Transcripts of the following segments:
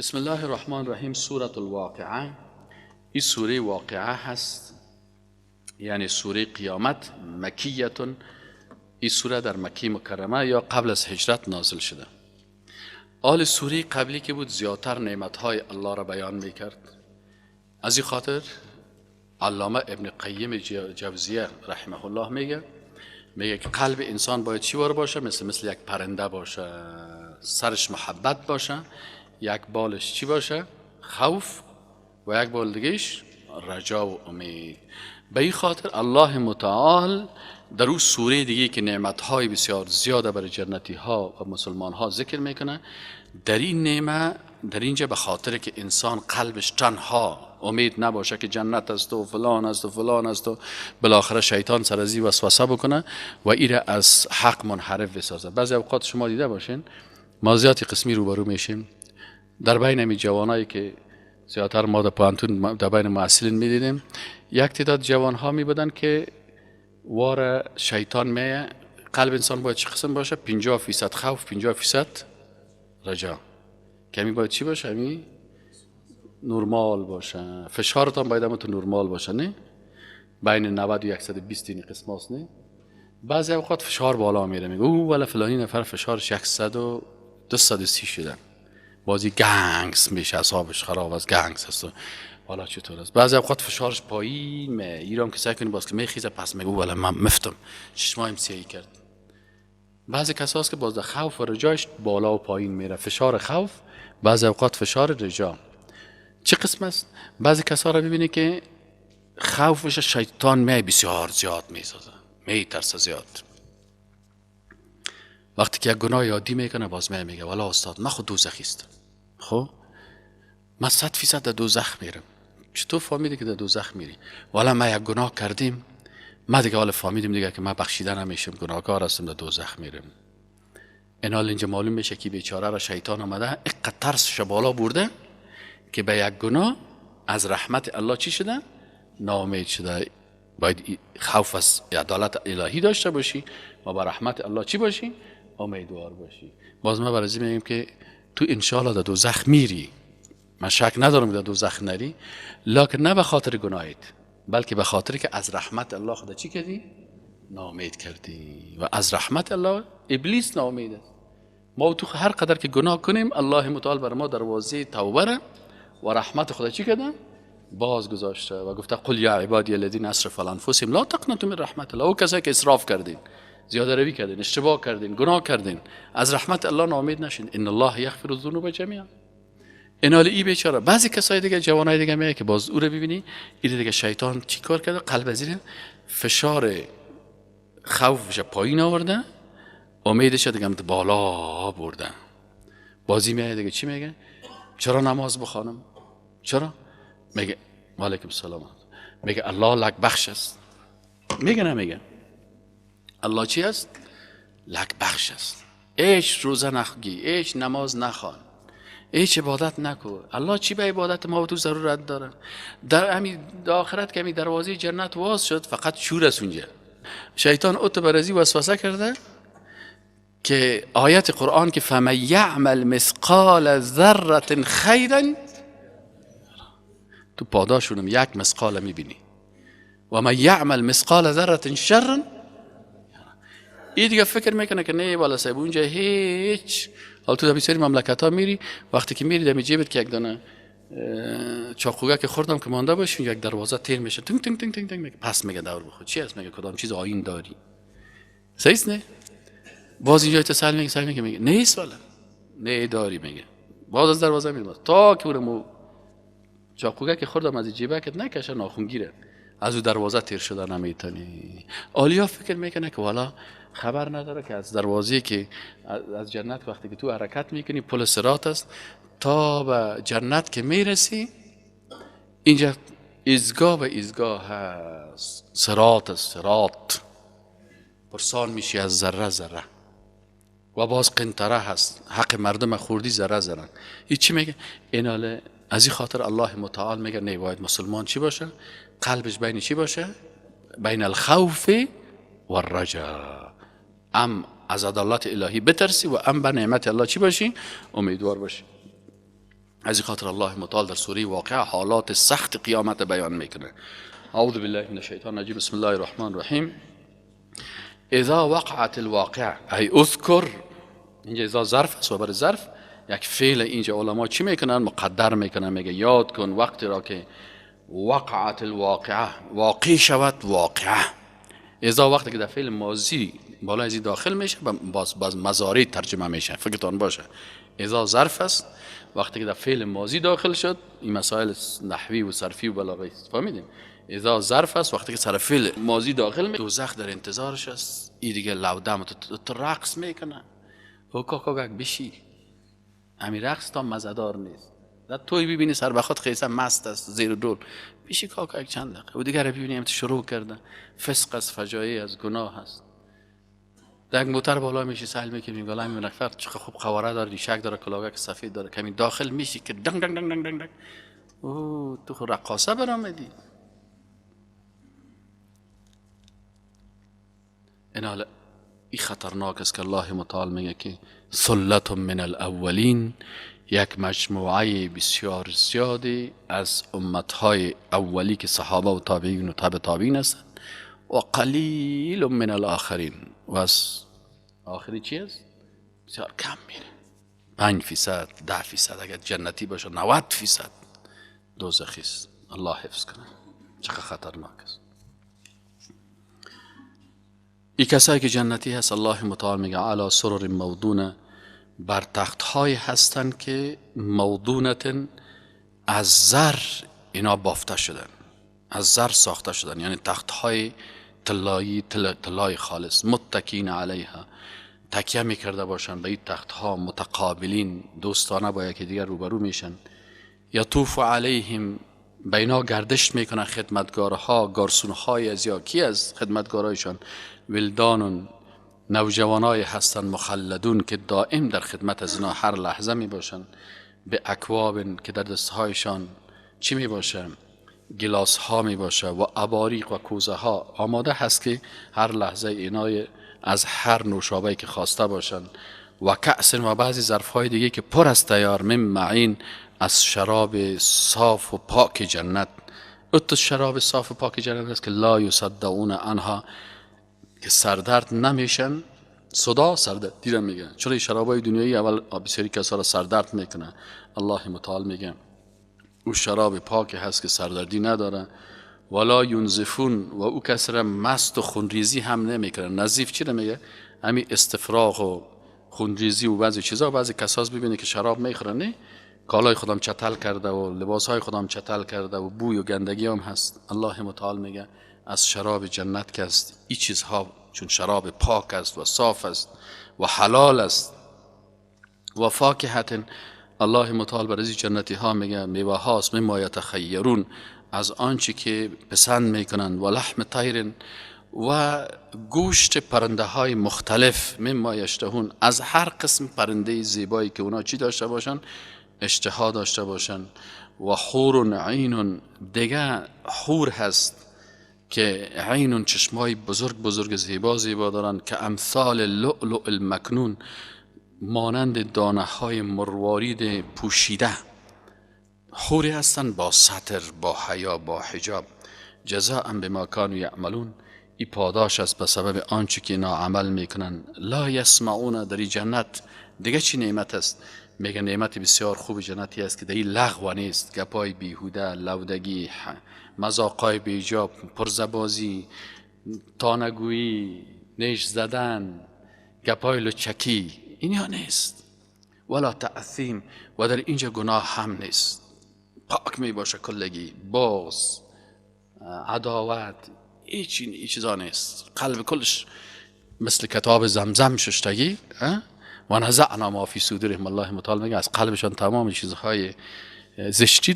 بسم الله الرحمن الرحیم. سورة الواقعه. این سوره واقعه هست، یعنی سوره قیامت. مکیتون، این سوره در مکه مکرمه یا قبل از هجرت نازل شده. آل سوره قبلی که بود زیادتر نعمتهای الله را بیان میکرد. از این خاطر علامه ابن قیم جوزیه رحمه الله میگه که قلب انسان باید چی وار باشه؟ مثل یک پرنده باشه، سرش محبت باشه، یک بالش چی باشه؟ خوف، و یک بال دیگهش رجا و امید. به این خاطر الله متعال در او سوره دیگه که نعمتهای بسیار زیاده برای جنتی ها و مسلمان ها ذکر میکنه، در این نعمه در اینجا به خاطر که انسان قلبش تنها امید نباشه که جنت است و فلان است و فلان است و بالاخره شیطان سر از این وسوسه بکنه و ایره از حق منحرف بسازه. بعضی اوقات شما دیده باشین ما زیادی قسمی روبرو میشیم در بین می جوانایی که زیادتر ما در پوهنتون در بین محصلین میدیدیم، یک تعداد جوان ها می بودن که وار شیطان میه. قلب انسان باید چه قسم باشه؟ 50% خوف، 50% رجا. کمی باید چی باشه؟ همی نرمال باشه. فشارتان باید هم تو نرمال باشه، نه؟ بین 90 و 120 این قسم هست، نه؟ بعضی اوقات فشار بالا میره، میگه او والا فلانی نفر فشارش 100 و 230 شده، بازی گنگس میشه، اعصابش خراب است، گنگس است. والا چطور است؟ بعضی اوقات فشارش پایین می ایران که سعی کنی باز که میخیزه، پس میگه والا من مفتم، چشمایم سیاهی کرد. بعضی کساست که باز در خوف و رجایش بالا و پایین میره، فشار خوف، بعضی اوقات فشار رجا. چه قسم است؟ بعضی کسا را ببینی که خوفش شیطان می بسیار زیاد میسازه، میترسه زیاد. وقتی که یک گناه یادی میکنه باز میگه والا استاد من خود دوزخی است، خب من 100% در دوزخ میرم. چطور فهمیدی که در دوزخ میری؟ والا ما یک گناه کردیم، ما دیگه حالا فهمیدیم دیگه که من بخشیده نمیشم، گناهکار هستم، در دوزخ میرم. این حال اینجا معلوم میشه که بیچاره را شیطان آمده اینقدر ترسش بالا برده که به یک گناه از رحمت الله چی شده؟ ناامید شده. باید خوف از عدالت الهی داشته باشی و با رحمت الله چی باشی؟ امیدوار باشی. باز ما برای میگیم که تو انشالله در دوزخ میری، من شک ندارم که در دوزخ نری، لکن نه به خاطر گناهت، بلکه به خاطر که از رحمت الله خدا چی کردی؟ ناامید کردی. و از رحمت الله ابلیس ناامید است. ما تو هر قدر که گناه کنیم الله متعال بر ما دروازه توبه و رحمت خدا چی کرده؟ باز گذاشته و گفته قل یا عبادی الذین اسرفوا علی انفسهم لا تقنطوا من رحمت الله. او کسایی که اسراف کردین، زیاده روی کردین، اشتباه کردین، گناه کردین، از رحمت الله ناامید نشین. ان الله یغفر الذنوب جمیعا. این حال ای بیچاره. بعضی کسای دیگه، جوانای دیگه میگه که باز او رو ببینی، این دیگه شیطان چیکار کرده؟ قلب زیر فشار خوفش پایین آورده، امیدش دیگه هم بالا برده. بازی میاد دیگه چی میگه؟ چرا نماز بخوانم؟ چرا؟ میگه علیکم السلام، میگه الله لک بخش است. میگه نمیگه؟ الله چی است؟ لک بخش است. ایش روزه نخگی، ایش نماز نخوان، ایش عبادت نکو. الله چی به عبادت ما تو ضرورت داره؟ در همین آخرت که همین دروازه جنت واز شد فقط شور است اونجا. شیطان اوت برازی وسوسه کرده که آیت قرآن که فمن یعمل مثقال ذره خیرا، تو پاداشونم یک مثقال میبینی، و من یعمل مثقال ذره شرا. این دیگه فکر میکنه که نه والا صاحب اونجا هیچ. حالا تو در بسیاری مملکت ها میری، وقتی که میری دمی جیبت که یک دانه چاقوگه که خوردم که مانده باشه، یک دروازه تیر میشه، تنگ تنگ تنگ تنگ تنگ، پس میگه دور بخور چی هست؟ میگه کدام چیز آیین داری؟ صحیح نه؟ باز اینجا تسل میگه، سل میگه، میگه نیست والا نه داری، میگه باز از دروازه میره تا که اونمو چاقوگه که خوردم از جیبه که نکشه ناخونگیره، از او دروازه تیر شده نمیتونی. آلیا فکر میکنه که والا خبر نداره که از دروازه که از جنت وقتی که تو حرکت میکنی پل صراط است، تا به جنت که میرسی اینجا ایزگاه به ایزگاه هست، صراط است، صراط پرسان میشی از ذره ذره، و باز قنطره هست، حق مردم خوردی ذره ذره. این چی میگه؟ این از این خاطر الله متعال میگه نه، باید مسلمان چی باشه؟ قلبش بین چی باشه؟ بین الخوف و الرجا. ام از عدالت الهی بترسی و ام به نعمت الله چی باشی؟ امیدوار باشی. از این خاطر الله متعال در سوره واقعه حالات سخت قیامت بیان میکنه. اعوذ بالله من الشیطان الرجیم، بسم الله الرحمن الرحیم. اذا وقعت الواقعه، ای اذکر، اینجا اذا ظرف است و بر ظرف یک فعل. اینجا علما چی میکنن؟ مقدر میکنن، میگه یاد کن وقتی را که وقعت الواقعه، واقع شود واقعه. اذا وقتی که در فعل ماضی بالا از داخل میشه باز مضارع ترجمه میشه، فکرتان باشه. اذا ظرف است، وقتی که در فعل ماضی داخل شد، این مسائل نحوی و صرفی و بلاغی است، فهمیدیم؟ اذا ظرف است، وقتی که سر فعل ماضی داخل میشه، دوزخ در انتظارش است. این دیگه لودم تو رقص میکنه، او کاکاک بشی، همین رقص تا مزدار نیست. در توی ببینی سر به خود خیسه مست است، زیر دول بشی کاکاک چند دقیقه و دیگر ببینی هم شروع کرده، فسق است، فجایع است، گناه است. در یک موتر بالا میشی، سهل میکنی، میگه همین نفر چه خوب قواره داره، ریشک داره، کلاهک سفید داره، کمی داخل میشی که دنگ دنگ دنگ دنگ دنگ، او تو خود رقاصه برآمدی. این حالا این خطرناک است که الله متعال میگه که ثلة من الاولین، یک مجموعه بسیار زیادی از امتهای اولی که صحابه و تابعین و تابع تابعین هستند، و قلیل من الاخرین، و از آخری چی است؟ بسیار کم میره، 5%، 10%، اگر جنتی باشه 90% دوزخی است. الله حفظ کنه، چقدر خطرناک است. این کسایی که جنتی هست، الله متعال میگه علی سرر موضونه، بر تخت های هستند که موضونتن، از زر اینا بافته شدن، از زر ساخته شدن، یعنی تخت های طلایی، طلای خالص. متکین علیها، تکیه میکرده باشن به این تخت ها، متقابلین، دوستانه با یکی دیگر روبرو میشن. یطوف علیهم، به اینا گردش میکنن خدمتگارها، گارسونهای از یا کی از خدمتگارایشان، ولدان، نوجوانای هستن، مخلدون، که دائم در خدمت از اینا هر لحظه می باشن. به اکواب، که در دستهایشان چی می باشه؟ گلاس ها می باشه، و اباریق و کوزه ها آماده هست که هر لحظه اینای از هر نوشابه که خواسته باشن. و کأس، و بعضی ظرف های دیگه که پر از تیار، من معین، از شراب صاف و پاک جنت. ات شراب صاف و پاک جنت است که لا یصدعون عنها، که سردرد نمیشن. صدا سردرد دیدم میگن، چرا این شرابای دنیایی اول بسیاری کسا را سردرد میکنه. الله متعال میگه او شراب پاک هست که سردردی نداره. ولا ینزفون، و او کس را مست و خونریزی هم نمیکنه. نزیف چی را میگه؟ همین استفراغ و خونریزی و بعضی چیزا. بعضی کساس ببینه که شراب میخورن، نه کالای خودم چتل کرده و لباسهای خودم چتل کرده و بوی و گندگی هم هست. الله متعال میگه از شراب جنت که است این چیزها، چون شراب پاک است و صاف است و حلال است. و فاکهة، الله متعال برای جنتی ها میگه میوه هاست، مما یتخیرون، از آنچه که پسند میکنن. و لحم طیر، و گوشت پرنده های مختلف، مما یشتهون، از هر قسم پرنده زیبایی که اونا چی داشته باشن؟ اشتها داشته باشن. و حور عین، دیگه حور هست که عین، چشمای بزرگ بزرگ زیبا زیبا دارن، که امثال لؤلؤ المکنون، مانند دانه های مروارید پوشیده. حوری هستن با ستر، با حیا، با حجاب. جزاء بما کانوا یعملون، ای پاداش است به سبب آنچه که اینا عمل میکنن. لا یسمعون، در جنت دیگه چی نعمت است؟ میگه نعمت بسیار خوب جنتی است که در این لغو نیست، گپای بیهوده، لودگی، مذاقای بیجاب، پرزبازی، تانگویی، نیش زدن، گپای لچکی، اینها نیست. ولا تأثیم، و در اینجا گناه هم نیست، پاک می باشه کلگی، بغض، عداوت، هیچ چیزا نیست. قلب کلش مثل کتاب زمزم ششتگی، و نزعنا ما فی صدورهم، الله متعال میگه از قلبشان تمام چیزهای زشتی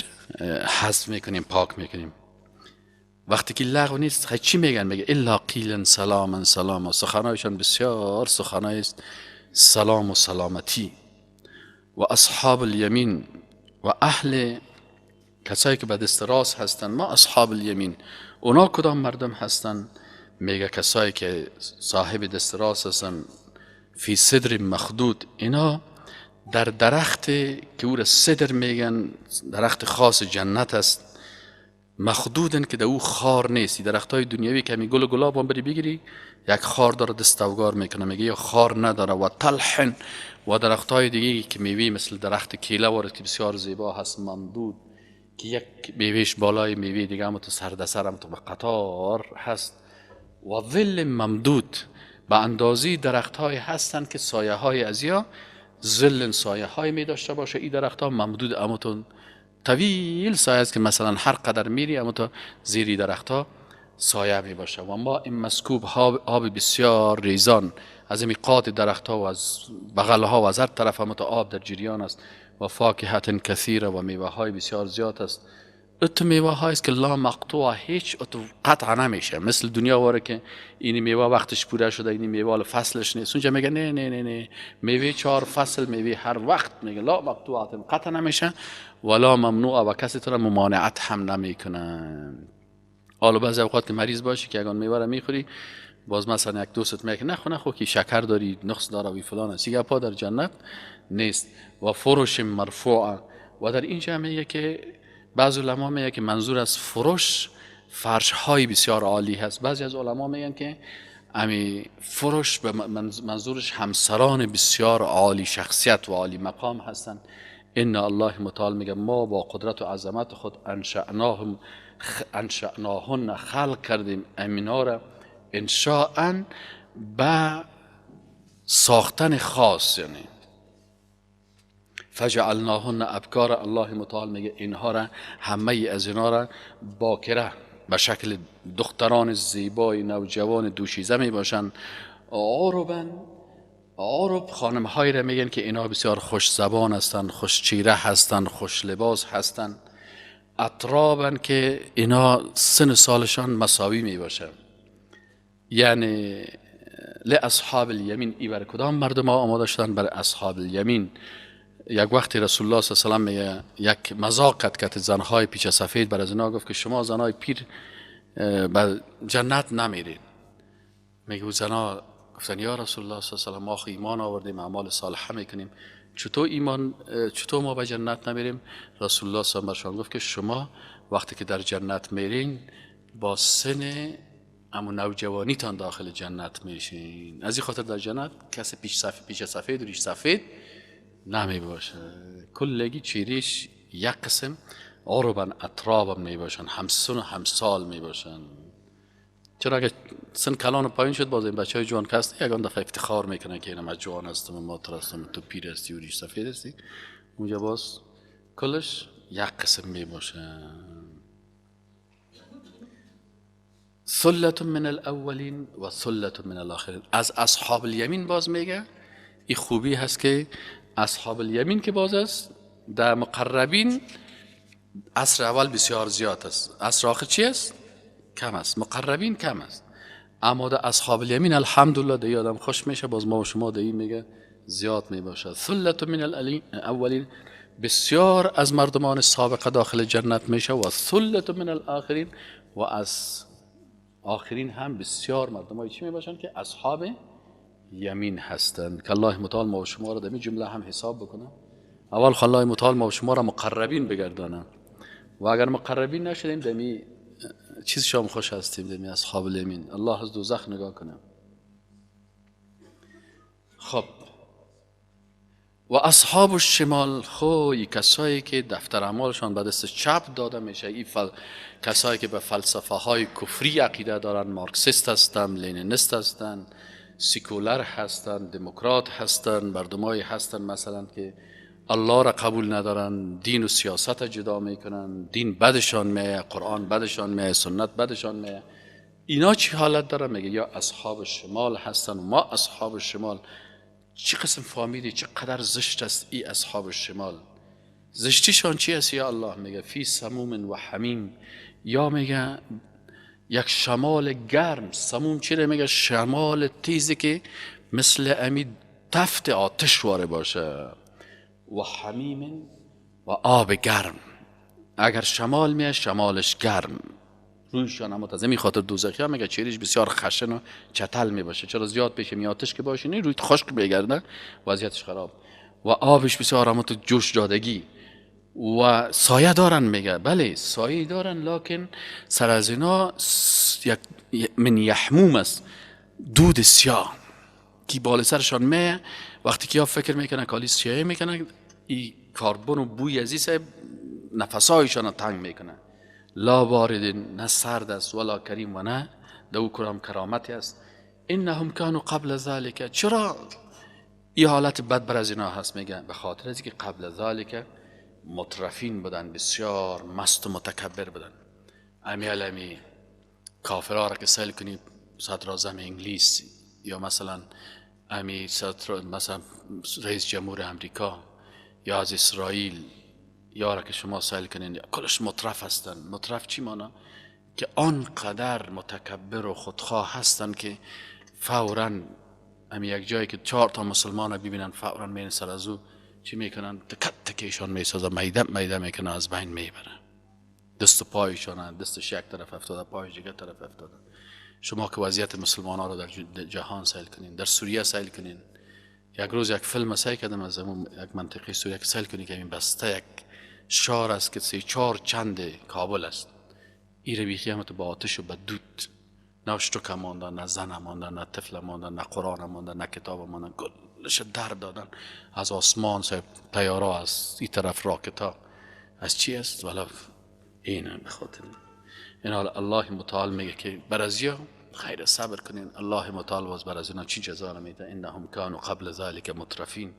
حذف میکنیم، پاک میکنیم. وقتی که لغو نیست چی میگن؟ میگه الا قیلا سلاما سلاما، سخنایشان بسیار سخنای است سلام و سلامتی. و اصحاب الیمین، و اهل کسایی که به دست راست هستن، ما اصحاب الیمین، اونا کدام مردم هستن؟ میگه کسایی که صاحب دست راست هستن، فی صدر مخدود، اینا در درخت که او را سدر میگن، درخت خاص جنت است، مخدودن که در او خار نیست. درخت های دنیوی که می گل گلاب هم بری بگیری یک خار داره دستوگار میکنه، میگه یا خار نداره. و طلحن، و درخت های دیگه که میوه مثل درخت کیله وارد که بسیار زیبا هست، ممدود که یک میوهش بالای میوه دیگه هم تو سر در سر هم تو به قطار هست. و ظل ممدود، به اندازی درخت های هستند که سایه های از یا ظل سایه های می داشته باشه. این درخت ها ممدود اما تو طویل سایه است که مثلا هر قدر میری اما تو زیری درخت ها سایه می باشه. و ما این مسکوب آب بسیار ریزان از این قات درخت ها و از بغل ها و از هر طرف هم تو آب در جریان است. و فاکهة کثیره، و میوه های بسیار زیاد است. اتو میوه های است که لا مقطوع، هیچ اتو قطع نمیشه، مثل دنیا واره که این میوه وقتش پوره شده، این میوه فصلش نیست. اونجا میگه نه نه نه نه، میوه 4 فصل، میوه هر وقت، میگه لا مقطوعات، قطع نمیشه ولا ممنوع، و کسی تو را ممانعت هم نمیکنه. حالا بعضی اوقات که مریض باشی که اگه میوه را میخوری، باز مثلا یک دوست میگه نخو نخو که شکر داری، نقص داره و فلان است، دیگه پا در جنت نیست. و فرش مرفوع، و در اینجا میگه که بعض علما میگه که منظور از فرش فرش های بسیار عالی هست. بعضی از علما میگن که امی فرش به منظورش همسران بسیار عالی شخصیت و عالی مقام هستند. ان الله متعال میگه ما با قدرت و عظمت خود انشأناهن، خلق کردیم امینا را انشاءً به ساختن خاص، یعنی فجعلناهن ابکار. الله متعال میگه اینها را همه از اینها را باکره به شکل دختران زیبای نوجوان دوشیزه می باشند. عربن، عرب خانم هایی را میگن که اینها بسیار خوش زبان هستند، خوش چیره هستند، خوش لباس هستند. اطرابن که اینا سن سالشان مساوی می باشه، یعنی لاصحاب الیمین. ای برای کدام مردم ها آماده شدن؟ برای اصحاب الیمین. یک وقتی رسول الله صلی الله علیه و سلم یک مذاقت که زنهای پیچ سفید بر از اینا گفت که شما زنهای پیر به جنت نمیرین. میگه زنها گفتن یا رسول الله صلی الله علیه و سلم، ما ایمان آوردیم، اعمال صالحه میکنیم، چطور ایمان، چطور ما به جنت نمیریم؟ رسول الله صلی الله علیه و سلم گفت که شما وقتی که در جنت میرین با سن اما نوجوانیتان داخل جنت میشین. از این خاطر در جنت کسی پیش سفید و ریش سفید نمی باشه، کلگی چیریش یک قسم عربن اطرابم می باشن، همسن و همسال می باشن. چرا اگه سن کلان پایین شد باز این بچه های جوان که هست یکان دفعه افتخار میکنن که اینا من جوان هستم و ما تر هستم، تو پیر هستی و ریش سفید هستی. اونجا باز کلش یک قسم می باشن. ثلة من الاولین و ثلة من الاخرین. از اصحاب الیمین باز میگه این خوبی هست که اصحاب الیمین که باز است در مقربین عصر اول بسیار زیاد است، عصر آخر چی است؟ کم است، مقربین کم است. اما در اصحاب الیمین الحمدلله در آدم خوش میشه، باز ما و شما در این میگه زیاد میباشه. ثلة من الاولین، بسیار از مردمان سابقه داخل جنت میشه، و ثلة من الاخرین، و از آخرین هم بسیار مردمای چی میباشن که اصحاب یمین هستند. که الله متعال ما و شما را در این جمله هم حساب بکنه. اول الله متعال ما و شما را مقربین بگردانه، و اگر مقربین نشدیم دمی چیز شام خوش هستیم، دمی اصحاب الیمین. الله از دوزخ نگاه کنه. خب و اصحاب الشمال، خو کسایی که دفتر اعمالشان به دست چپ داده میشه، این کسایی که به فلسفه های کفری عقیده دارن، مارکسیست هستن، لنینیست هستن، سیکولر هستن، دموکرات هستن، مردمایی هستن مثلا که الله را قبول ندارن، دین و سیاست جدا میکنن، دین بدشان میه، قرآن بدشان میه، سنت بدشان میه. اینا چی حالت دارن؟ میگه یا اصحاب شمال هستن. ما اصحاب شمال چه قسم فامیلی، چه قدر زشت است ای اصحاب شمال. زشتیشان چی است یا الله؟ میگه فی سموم و حمیم، یا میگه یک شمال گرم. سموم چی؟ میگه شمال تیزی که مثل امی تفت آتش واره باشه، و حمیم و آب گرم. اگر شمال میه شمالش گرم، رویشان هم از این خاطر دوزخی ها میگه چهرش بسیار خشن و چتل میباشه، چرا زیاد پیش می آتش که باشه نه روی خشک بگرده وضعیتش خراب. و آبش بسیار هم تو جوش دادگی و سایه دارن. میگه بله سایه دارن، لکن سر از اینا یک من یحموم است، دود سیاه که بالا سرشان میه. وقتی که یا فکر میکنن کالی سیاه میکنن، این کاربن و بوی از این نفسایشان تنگ میکنه. لا بارد، نه سرد است، ولا کریم و نه دو کرام کرامتی است. انهم کانوا قبل ذلک. چرا این حالت بد بر از اینا هست؟ میگه به خاطر از اینکه قبل ذلک مترفین بودن، بسیار مست و متکبر بودن. امی کافرها را که سیل کنی، صدر اعظم انگلیس یا مثلا امی صدر مثلا رئیس جمهور امریکا یا از اسرائیل یا را که شما سیل کنین، کلش مترف هستن. مترف چی مانا؟ که آنقدر متکبر و خودخواه هستن که فوراً امی یک جایی که 4 تا مسلمان را ببینن فوراً میرن سر از او چی میکنن؟ تک تکیشان میسازن، میده میده میکنن، از بین میبرن. دست و پایشان، دستش یک طرف افتاده، پایش دیگه طرف افتاده. شما که وضعیت مسلمان ها رو در جهان سیل کنین، در سوریه سیل کنین. یک روز یک فیلم سیل کردم از یک منطقه سوریه که سیل کنین که این بسته یک شهر است که 3-4 چند کابل است. این رو بیخی هم با آتش و با دود، نه اشتوک مانده، نه زن مانده، نه طفل مانده، نه قرآن مانده، نه کتاب مانده، کلش در دادن از آسمان، صاحب طیاره از این طرف راکتا از چی است؟ ولی اینه به خاطر این حال الله متعال میگه که برازیا خیر صبر کنین. الله متعال باز بر از اینا چی جزا رو میده؟ انهم کانوا قبل ذلک مترفین.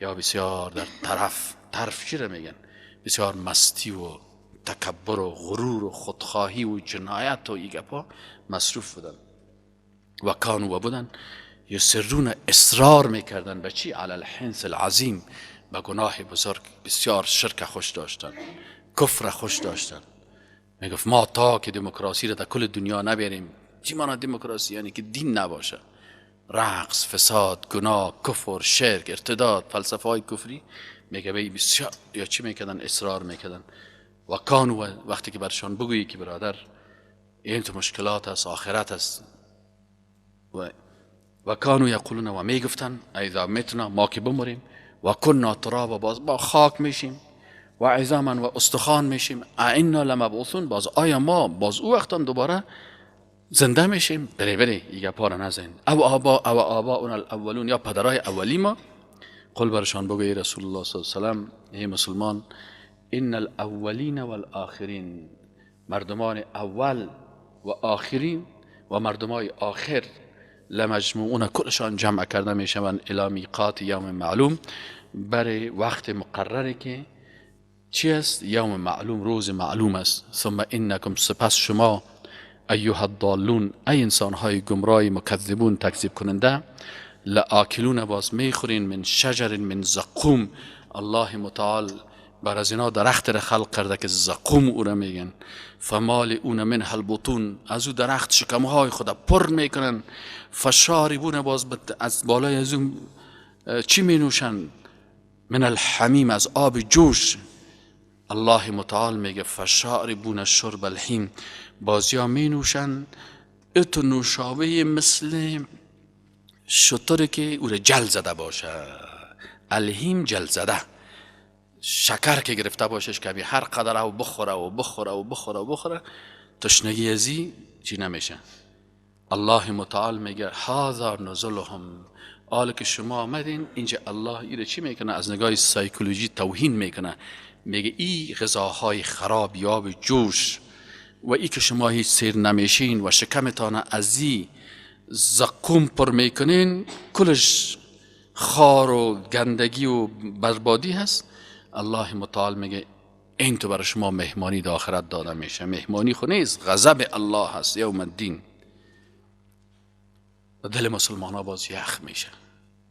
یا بسیار در طرف چی رو میگن؟ بسیار مستی و تکبر و غرور و خودخواهی و جنایت و این گپا مصروف بودن. و کانوا بودن یسرون، اصرار میکردن به چی؟ علی الحنث العظیم، به گناه بزرگ. بسیار شرک خوش داشتن، کفر خوش داشتن. میگفت ما تا که دموکراسی را در کل دنیا نبریم. چی مانا دموکراسی؟ یعنی که دین نباشه، رقص، فساد، گناه، کفر، شرک، ارتداد، فلسفه های کفری. میگه به بسیار یا چی میکردن؟ اصرار میکردن. و کانوا وقتی که برشان بگویی که برادر این تو مشکلات است، آخرت است، و کانوا یقولون، و میگفتن اذا متنا، ما که بمریم، و کنا ترابا، باز با خاک میشیم، و عظاما، و استخوان میشیم، ائنا لمبعوثون، باز آیا ما باز او وقتان دوباره زنده میشیم؟ بره بره این گپا را نزن. او آبا او آباؤنا الاولون، یا پدرای اولی ما. قل برشان بگو ای رسول الله صلی الله علیه و سلم، ای مسلمان، ان الاولین والآخرین، مردمان اول و آخرین و مردمان آخر، لمجموعون، کلشان جمع کرده میشوند، الی میقات یوم معلوم، برای وقت مقرره که چی است؟ یوم معلوم، روز معلوم است. ثم انکم، سپس شما، ایها الضالون، ای انسانهای گمراه مکذبون، تکذیب کننده، لآکلون، باز میخورین، من شجر من زقوم. الله متعال بر از اینا درخت را خلق کرده که زقوم او را میگن. فمالئون منها البطون، از او درخت شکمهای خود پر میکنن. فشاربون، باز از بالای از اون چی می نوشن؟ من الحمیم، از آب جوش. الله متعال میگه فشاربون شرب الحیم، بازیا می نوشن اتو نوشابه مثل شتر که او را جل زده باشه. الحیم جل زده، شکر که گرفته باشش که هر قدر او بخوره و بخوره و بخوره و بخوره تشنگی ازی چی نمیشه. الله متعال میگه هذا نزلهم، حالا که شما آمدین اینجا الله ایره چی میکنه؟ از نگاه سایکولوژی توهین میکنه. میگه ای غذاهای خراب یا جوش و ای که شما هیچ سیر نمیشین و شکمتان از ای زقوم پر میکنین، کلش خار و گندگی و بربادی هست. الله متعال میگه این تو برای شما مهمانی در آخرت داده میشه. مهمانی خو نیست، غضب الله هست، یوم الدین. دل مسلمان ها باز یخ میشه،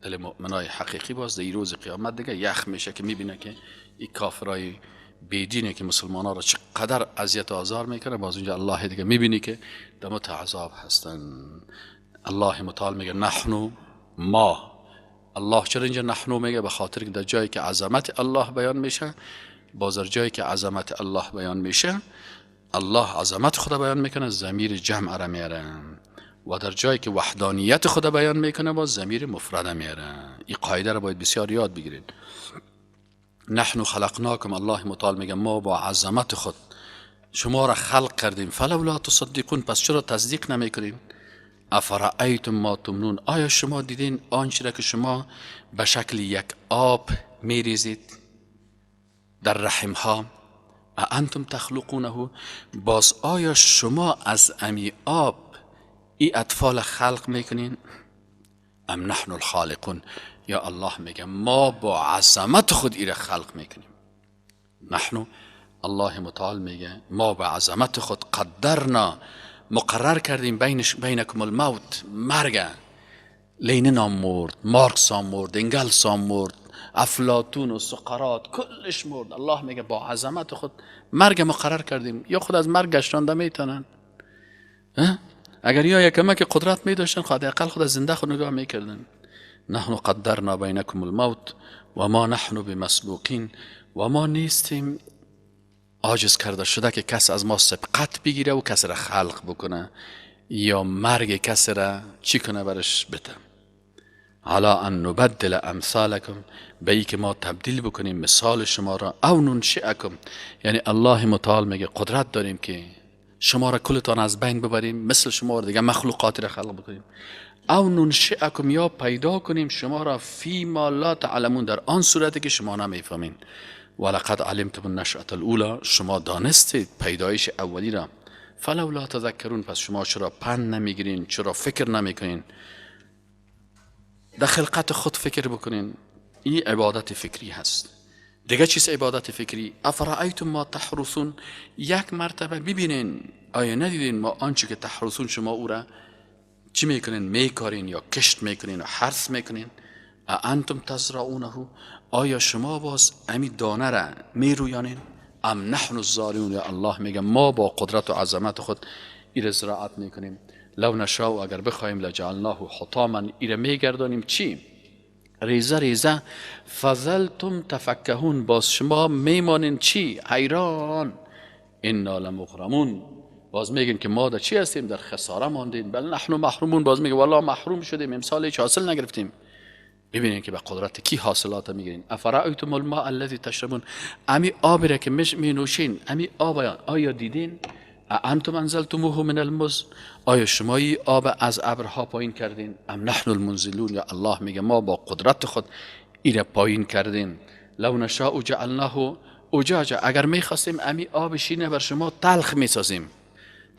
دل مؤمنای حقیقی باز در روز قیامت دیگه یخ میشه که میبینه که این کافرای بیدینه که مسلمان ها را چقدر اذیت و آزار میکنه. باز اونجا الله دیگه میبینی که دمت عذاب هستن. الله متعال میگه نحنو، ما. الله چرا اینجا نحنو میگه؟ به خاطر که در جایی که عظمت الله بیان میشه، باز در جایی که عظمت الله بیان میشه، الله عظمت خدا بیان میکنه، ضمیر جمع را میاره، و در جایی که وحدانیت خدا بیان میکنه باز ضمیر مفرد میاره. این قاعده را باید بسیار یاد بگیرین. نحن خلقناکم، الله متعال میگه ما با عظمت خود شما را خلق کردیم، فلولا تصدقون، پس چرا تصدیق نمیکنین؟ افرأیتم ما تمنون، آیا شما دیدین آنچه را که شما به شکل یک آب میریزید در رحم ها؟ انتم تخلقونه، باز آیا شما از امی آب ای اطفال خلق میکنین؟ ام نحن الخالقون، یا الله میگه ما با عظمت خود ای را خلق میکنیم. نحن، الله متعال میگه ما با عظمت خود قدرنا، مقرر کردیم بینکم الموت، مرگ. لینین هم مرد، مارکس هم مرد، انگلس هم مرد، افلاطون و سقراط کلش مرد. الله میگه با عظمت خود مرگ مقرر کردیم. یا خود از مرگ گشتانده میتونن؟ اگر یا یکمه که قدرت میداشتن خود اقل خود از زنده خود نگاه میکردن. نحن قدرنا بینکم الموت و ما نحن بمسبوقین، و ما نیستیم عاجز کرده شده که کس از ما سبقت بگیره و کس را خلق بکنه یا مرگ کس را چی کنه برش بده. علا ان نبدل امثالکم، به ای که ما تبدیل بکنیم مثال شما را، او ننشئکم، یعنی الله متعال میگه قدرت داریم که شما را کلتان از بین ببریم، مثل شما را دیگه مخلوقات را خلق بکنیم. او ننشئکم، یا پیدا کنیم شما را، فی ما لا تعلمون، در آن صورتی که شما نمیفهمین. ولقد علمتم النشأة الاولى، شما دانستید پیدایش اولی را، فلولا تذکرون، پس شما چرا پند نمیگیرین، چرا فکر نمیکنین؟ در خلقت خود فکر بکنین. این عبادت فکری هست. دیگه چیز عبادت فکری؟ افرأیتم ما تحرثون، یک مرتبه ببینین آیا ندیدین ما آنچه که تحرثون، شما او را چی میکنین؟ میکارین یا کشت میکنین و حرث میکنین. انتم تزرعونه، آیا شما باز امی دانه را میرویانین؟ ام نحن الزارعون، یا الله میگه ما با قدرت و عظمت خود ایره زراعت میکنیم. لو نشاء، اگر بخوایم، لجعلناه حطاما، ایره میگردانیم چی؟ ریزه ریزه. فظلتم تفکهون، باز شما میمانین چی؟ حیران. انا لمغرمون، باز میگن که ما در چی هستیم؟ در خساره ماندیم. بل نحن محرومون، باز میگه والله محروم شدیم، امسال هیچ حاصل نگرفتیم. ببینین که به قدرت کی حاصلات میگیرین. افرأیتم الماء الذی تشربون، امی آبی را که می نوشین، امی آب آیا دیدین؟ انتم انزلتموه من المزن، آیا شما ای آب از ابرها پایین کردین؟ ام نحن المنزلون، یا الله میگه ما با قدرت خود ایره پایین کردیم. لو نشاء جعلناه اجاجا، اگر میخواستیم امی آب شیرین بر شما تلخ میسازیم،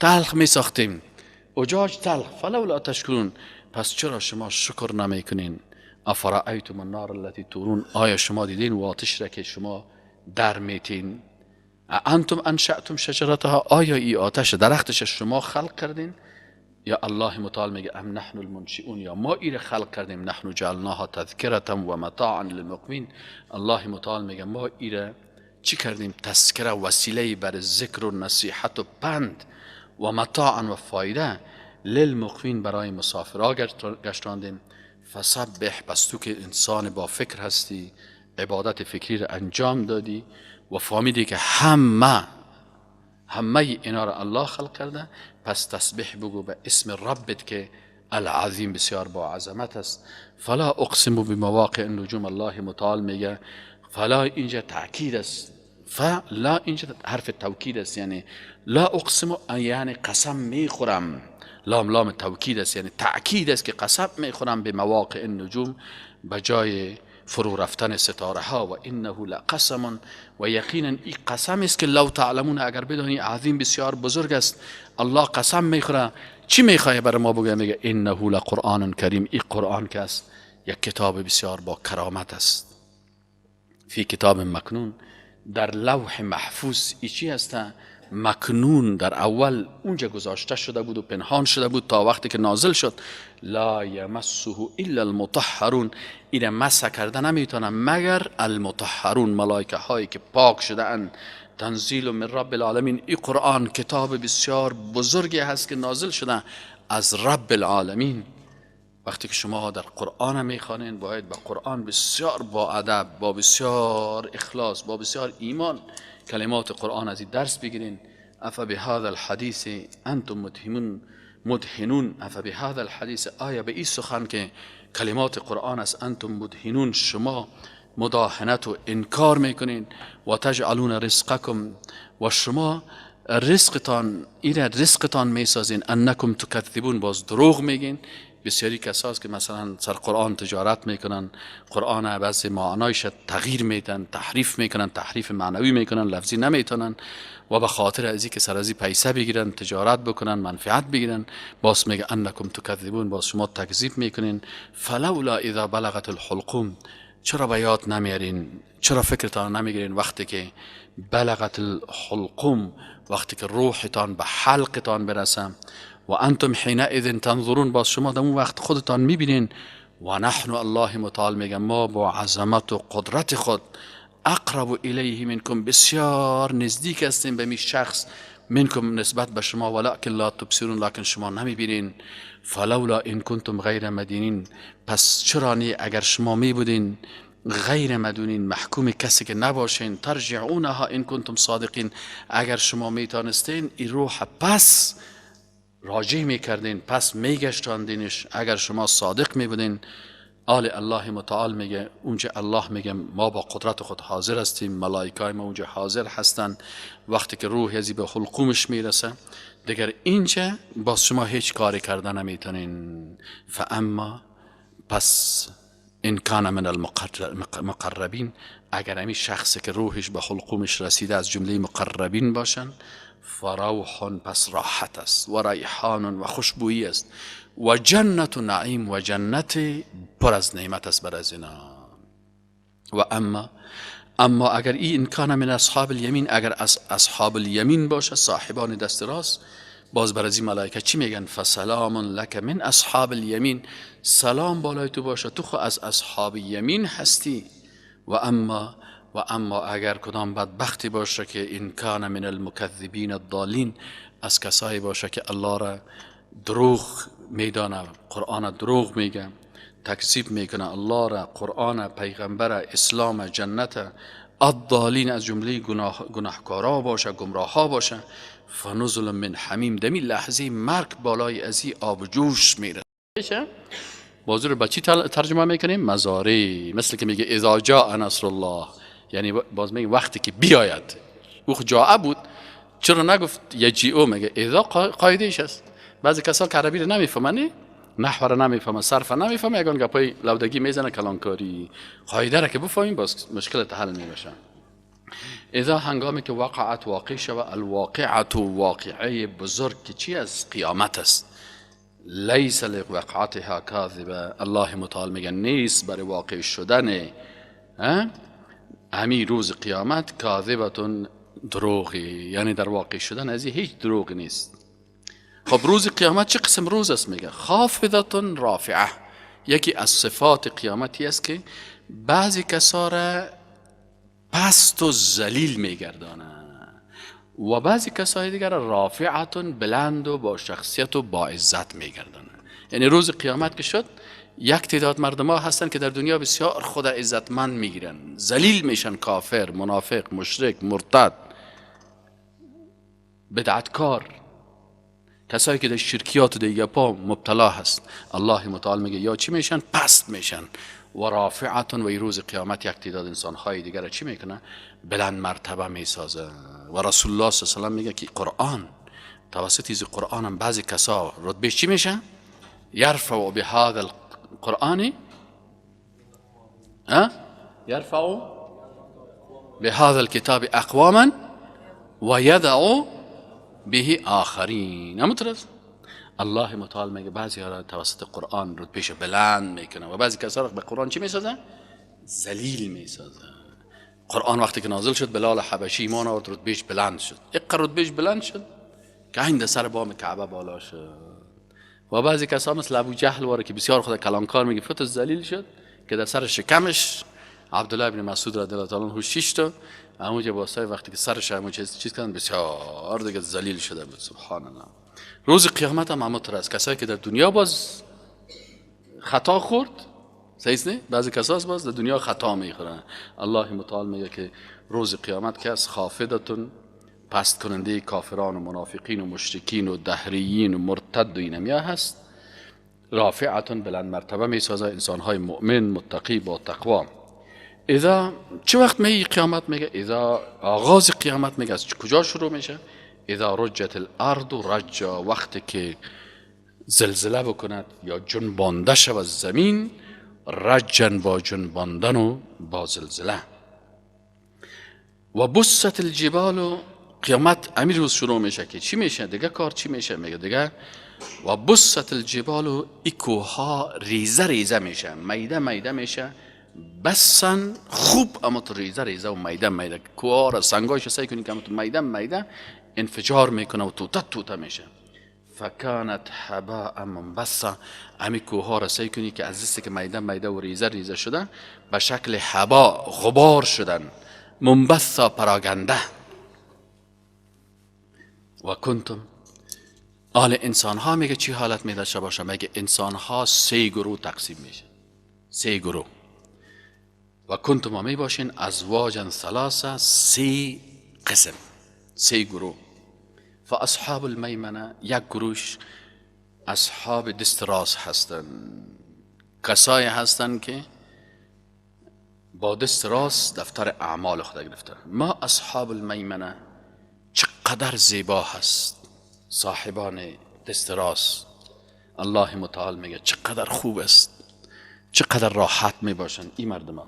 تلخ میساختیم. اجاج تلخ. فلولا تشکرون، پس چرا شما شکر نمیکنین؟ افرأیتم النار التي تورون، آیا شما دیدین و آتش را که شما در میتین؟ انتم انشأتم شجرتها، آیا ای آتش درختش شما خلق کردین؟ یا الله متعال میگه ام نحن المنشئون، یا ما ای را خلق کردیم. نحن جعلناها تذکرة و متاعا للمقوین، الله متعال میگه ما ای را چی کردیم؟ تذکره، وسیله بر ذکر و نصیحت و پند، و متاعا و فایده، للمقوین، برای مسافرها گشتاندیم. فسبح، پس تو که انسان با فکر هستی، عبادت فکری را انجام دادی و فهمیدی که همه اینا را الله خلق کرده، پس تسبیح بگو به اسم ربت که العظیم، بسیار با عظمت است. فلا اقسم بمواقع النجوم، الله متعال میگه فلا اینجا تاکید است، فلا اینجا حرف توکید است، یعنی لا اقسم یعنی قسم میخورم، لام لام توکید است، یعنی تأکید است که قسم میخورم به مواقع النجوم، به جای فرو رفتن ستاره ها. و انه لقسم، و یقینا این قسم است که لو تعلمون، اگر بدانی، عظیم، بسیار بزرگ است. الله قسم میخوره، چی میخواه برای ما بگه؟ میگه انه لقرآن کریم، این قرآن که است یک کتاب بسیار با کرامت است. فی کتاب مکنون، در لوح محفوظ. ای چی هست؟ مکنون، در اول اونجا گذاشته شده بود و پنهان شده بود تا وقتی که نازل شد. لا یمسه الا المطهرون، این مسح کرده نمیتونه مگر المطهرون، ملائکه هایی که پاک شده اند. تنزیل من رب العالمین، این قرآن کتاب بسیار بزرگی هست که نازل شده از رب العالمین. وقتی که شما در قرآن میخوانین باید با قرآن بسیار با ادب، با بسیار اخلاص، با بسیار ایمان کلمات قرآن از این درس بگیرین. افبهذا الحدیث انتم مدهنون، افبهذا الحدیث، آیا به این سخن که کلمات قرآن است، انتم مدهنون، شما مداهنت و انکار میکنین، و تجعلون رزقکم، و شما رزقتان، این رزقتان میسازین، انکم تکذبون، باز دروغ میگین. بسیاری کساست که مثلا سر قرآن تجارت میکنن، قرآن بعضی معنایش تغییر میدن، تحریف میکنن، تحریف معنوی میکنن، لفظی نمیتونن، و به خاطر ازی که سر ازی پیسه بگیرن، تجارت بکنن، منفعت بگیرن، باز میگه انکم تکذبون، باز شما تکذیب میکنین. فلولا اذا بلغت الحلقوم، چرا به یاد نمیارین، چرا فکرتان نمیگیرین وقتی که بلغت الحلقوم، وقتی که روحتان به حلقتان برسه، و انتم حینئذ تنظرون، باز شما در اون وقت خودتان میبینین. و نحن، الله متعال میگه ما با عظمت و قدرت خود، اقرب الیه منکم، بسیار نزدیک هستیم به می شخص، منکم نسبت به شما، ولکن لا تبصرون، لکن شما نمیبینین. فلولا ان کنتم غیر مدینین، پس چرا نی اگر شما میبودین غیر مدونین، محکوم کسی که نباشین، ترجعونها ان کنتم صادقین، اگر شما میتانستین این روح پس راجع میکردین، پس میگشتاندینش، اگر شما صادق میبودین. آل الله متعال میگه اونجا الله میگه ما با قدرت خود حاضر هستیم، ملائکه ما اونجا حاضر هستن، وقتی که روح ازی به حلقومش میرسه دیگر اینجا باز شما هیچ کاری کرده نمیتونین. فاما، پس ان کان من المقربین، اگر امی شخص که روحش به حلقومش رسیده از جمله مقربین باشن، فروح، پس راحت است، و ریحان، و خوشبویی است، و جنت نعیم، و جنت پر از نعمت است بر از اینا. و اما اگر این امکان من اصحاب الیمین، اگر از اصحاب الیمین باشه، صاحبان دست راست، باز بر از این ملائکه چی میگن؟ فسلام لک من اصحاب الیمین، سلام بالای تو باشه، تو خو از اصحاب یمین هستی. و اما اگر کدام بدبختی باشه که ان کان من المکذبین الضالین، از کسایی باشه که الله را دروغ میدانه، قرآن دروغ میگه، تکذیب میکنه الله را، قرآن، پیغمبر، اسلام، جنت، الضالین، از جمله گناهکارا باشه، گمراه باشه، فنزل من حمیم، دمی لحظه مرگ بالای ازی آب جوش میره. بازور با چی ترجمه میکنیم؟ مزاری، مثل که میگه اذا جاء نصر الله، یعنی باز میگه وقتی که بیاید. او جاء بود، چرا نگفت یجیئو؟ میگه اذا قاعدهش است. بعضی کسا که عربی رو نمیفهمن، نحو رو نمیفهمن، صرف نمیفهمن، یگان گپای لودگی میزنه، کلانکاری. قاعده را که بفهمیم باز مشکل حل میشه. اذا هنگامی که وقعت واقع شود، الواقعة واقعه بزرگ که چی است؟ قیامت است. لیس لوقعتها کاذبه، الله متعال میگه نیست برای واقع شدن همی روز قیامت کاذبتون دروغی، یعنی در واقع شدن از هیچ دروغی نیست. خب روز قیامت چه قسم روز است؟ میگه خافضتون رافعه، یکی از صفات قیامتی است که بعضی کسا را پست و ذلیل میگردانه و بعضی کسای دیگر را رافعتون بلند و با شخصیت و با عزت میگردانه. یعنی روز قیامت که شد یک تعداد مردم ها هستن که در دنیا بسیار خود عزتمند میگیرن، ذلیل میشن، کافر، منافق، مشرک، مرتد، بدعتکار، کسایی که در شرکیات و دیگه پا مبتلا هست. الله متعال میگه یا چی میشن؟ پست میشن. و رافعتون، و روز قیامت یک تعداد انسانهای دیگر را چی میکنه؟ بلند مرتبه میسازه. و رسول الله صلی الله علیه و سلم میگه که قرآن، توسط از قرآن هم بعضی کسا رتبه چی میشه؟ یرفع بهذا القرآن، یرفع بهذا الكتاب اقواما و یدع به آخرین. همونطور الله متعال میگه بعضی ها را توسط قرآن رتبهش بلند میکنه و بعضی کسا را به قرآن چی میسازه؟ ذلیل میسازه. قرآن وقتی که نازل شد بلال حبشی ایمان آورد، رتبهش بلند شد، اقر رتبهش بلند شد که هند سر بام کعبه بالا شد. و بعضی کسا مثل ابو جهل واره که بسیار خود کلانکار میگه فت ذلیل شد که در سر شکمش عبدالله بن مسعود رضی الله تعالی عنه شش تا همونجا واسه وقتی که سرش همون چیز کردن بسیار دیگه ذلیل شده بود. سبحان الله. روز قیامت هم همونطور است، کسایی که در دنیا باز خطا خورد، صحیح نه؟ بعضی کسا باز در دنیا خطا میخورن. الله متعال میگه که روز قیامت که از خافضتون پست کننده کافران و منافقین و مشرکین و دهریین و مرتد و اینمیا هست. رافعتون بلند مرتبه می سازه انسانهای مؤمن متقی با تقوا. اذا چه وقت می قیامت میگه؟ اذا آغاز قیامت میگه از کجا شروع میشه؟ اذا رجت الارض رجا، وقتی که زلزله بکند یا جنبانده شود زمین، رجن با جنباندن و با زلزله. و بست الجبال، قیامت امیر روز شروع میشه که چی میشه دیگه؟ کار چی میشه؟ میگه دیگه و بست الجبال، ایکوها ریزه ریزه میشه، میده میده میشه، بسن خوب اما تو ریزه ریزه و میده میده، کوها را سنگایش سعی کنی که اما تو میده میده انفجار میکنه و توته توته میشه. فکانت هباء منبثا، امی کوها را سعی کنی که از دستی که میده میده و ریزه ریزه شده به شکل هبا غبار شدن، منبثا پراگنده. و کنتم، آل انسان ها میگه چی حالت می داشته باشه؟ میگه انسان ها سه گروه تقسیم میشه، سه گروه. و کنتم می باشین ازواجا ثلاثه، سه قسم، سه گروه. فاصحاب المیمنه، یک گروش اصحاب دست راست هستن، کسایی هستن که با دست راست دفتر اعمال خود گرفتن. ما اصحاب المیمنه چقدر زیبا هست صاحبان دست راست. الله متعال میگه چقدر خوب است، چقدر راحت می باشن این مردم.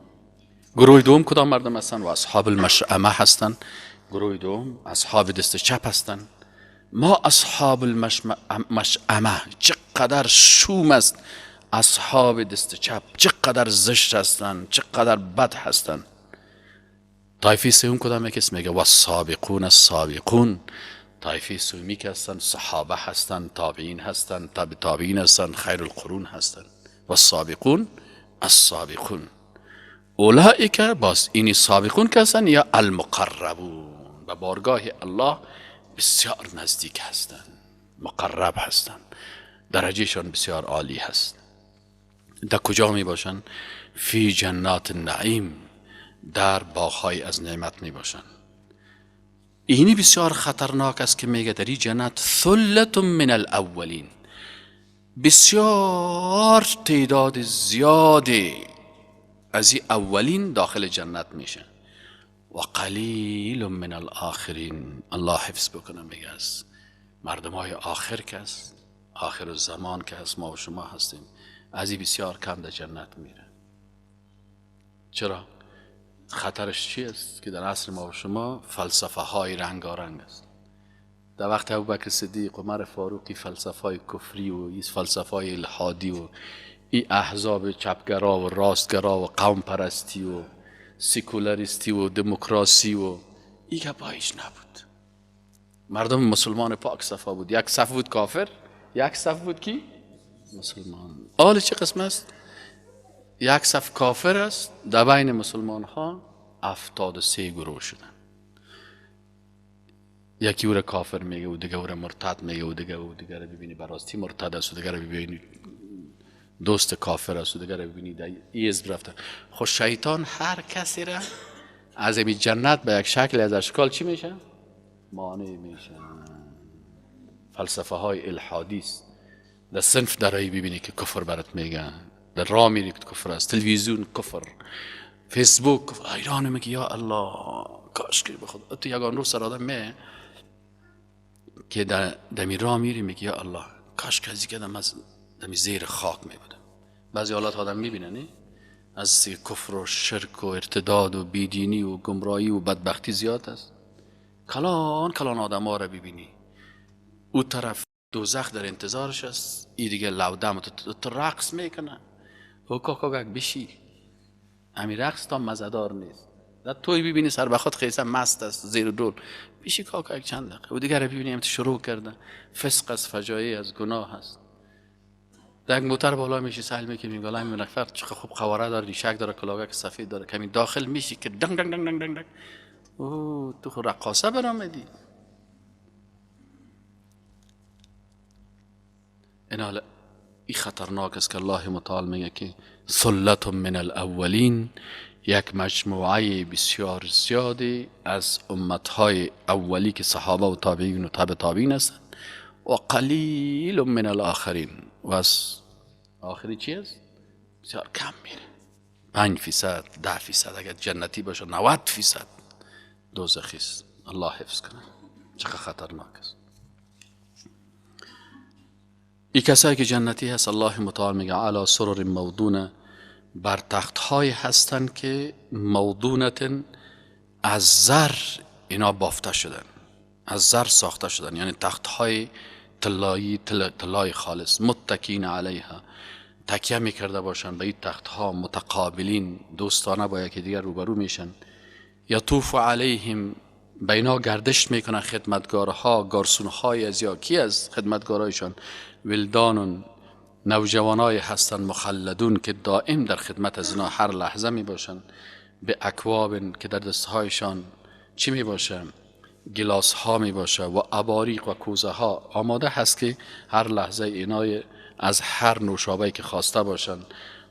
گروه دوم کدام مردم هستن؟ و اصحاب المشأمه هستن. گروه دوم اصحاب دست چپ هستن. ما اصحاب المشأمه، چقدر شوم است اصحاب دست چپ، چقدر زشت هستن، چقدر بد هستن. طایفه سوم کدام یکی میگه؟ و السابقون السابقون. طایفه سومی که هستن صحابه هستن، تابعین هستن، تابع تابعین هستن، خیر القرون هستن. و السابقون السابقون اولئک، باز اینی سابقون که هستن یا المقربون، به بارگاه الله بسیار نزدیک هستن، مقرب هستن، درجهشان بسیار عالی هست. در کجا می باشن؟ فی جنات النعیم، در باغ‌های از نعمت می باشن. اینی بسیار خطرناک است که میگه در این جنت ثلة من الاولین، بسیار تعداد زیادی از این اولین داخل جنت میشه و قلیل من الاخرین. الله حفظ بکنه، میگه از مردم های آخر که است، آخر الزمان که هست، ما و شما هستیم، از این بسیار کم در جنت میره. چرا؟ خطرش چی است؟ که در عصر ما و شما فلسفه های رنگارنگ است. در وقت ابوبکر صدیق، عمر فاروقی، فلسفه های کفری و این فلسفه های الحادی و این احزاب چپگرا و راستگرا و قوم پرستی و سکولاریستی و دموکراسی و این گپا هیچ نبود. مردم مسلمان پاک صفا بود، یک صف بود کافر، یک صف بود کی؟ مسلمان. آل چه قسم است؟ یک صف کافر است، در بین مسلمان ها 73 گروه شدن. یکی او را کافر میگه و دیگه او را مرتد میگه و دیگه او دیگه را ببینی براستی مرتد است و دیگه را ببینی دوست کافر است و دیگه را ببینی در حزب رفته. خب شیطان هر کسی را از این جنت به یک شکل از اشکال چی میشه؟ مانع میشه. فلسفه های الحادی است. در صنف درایی ببینی که کفر برات میگن، در راه میری که کفر است، تلویزیون کفر، فیسبوک کفر. ایران میگه یا الله کاش که بخدا تو یگان روز سر آدم می که دمی راه میری میگه یا الله کاش که از کدم از دمی زیر خاک می بودم. بعضی حالات آدم میبینه نه از کفر و شرک و ارتداد و بیدینی و گمراهی و بدبختی زیاد است. کلان کلان آدم ها را ببینی او طرف دوزخ در انتظارش است، ای دیگه لودم تو رقص میکنه او کاکا بشی امی رقص تا مزدار نیست. در توی ببینی سر به خود خیسه مست است زیر دول بشی کاکا یک چند دقیقه و دیگر ببینی هم شروع کرده فسق از فجایع از گناه است. در یک موتر بالا میشی سهل میکنی میگه همین نفر چه خوب قواره داره، ریشک داره، کلاهک سفید داره، کمی داخل میشی که دنگ دنگ دنگ دنگ دنگ او تو خود رقاصه برآمدی. این حالا این خطرناک است که الله متعال میگه که ثلة من الاولین، یک مجموعه بسیار زیادی از امتهای اولی که صحابه و تابعین و تابع تابعین هستند و قلیل من الاخرین، و از آخری چی است؟ بسیار کم میره، 5% 10%، اگر جنتی باشه 90% دوزخی است. الله حفظ کنه، چقدر خطرناک است. ای کسایی که جنتی هست، الله متعال میگه علی سرر موضونه، بر تخت های هستند که موضونتن از زر اینا بافته شدن، از زر ساخته شدن، یعنی تخت های طلایی، طلای خالص. متکین علیها، تکیه میکرده باشن به این تخت ها، متقابلین، دوستانه با یکی دیگر روبرو میشن. یطوف علیهم، به اینا گردش میکنن خدمتگارها، گارسونهای از یا کی از خدمتگارایشان، ولدان، نوجوانای هستند مخلدون که دائم در خدمت از اینا هر لحظه می باشن، به اکواب که در دستهایشان چی می باشه؟ گلاس ها می باشه و اباریق و کوزه ها آماده هست که هر لحظه اینای از هر نوشابه که خواسته باشن،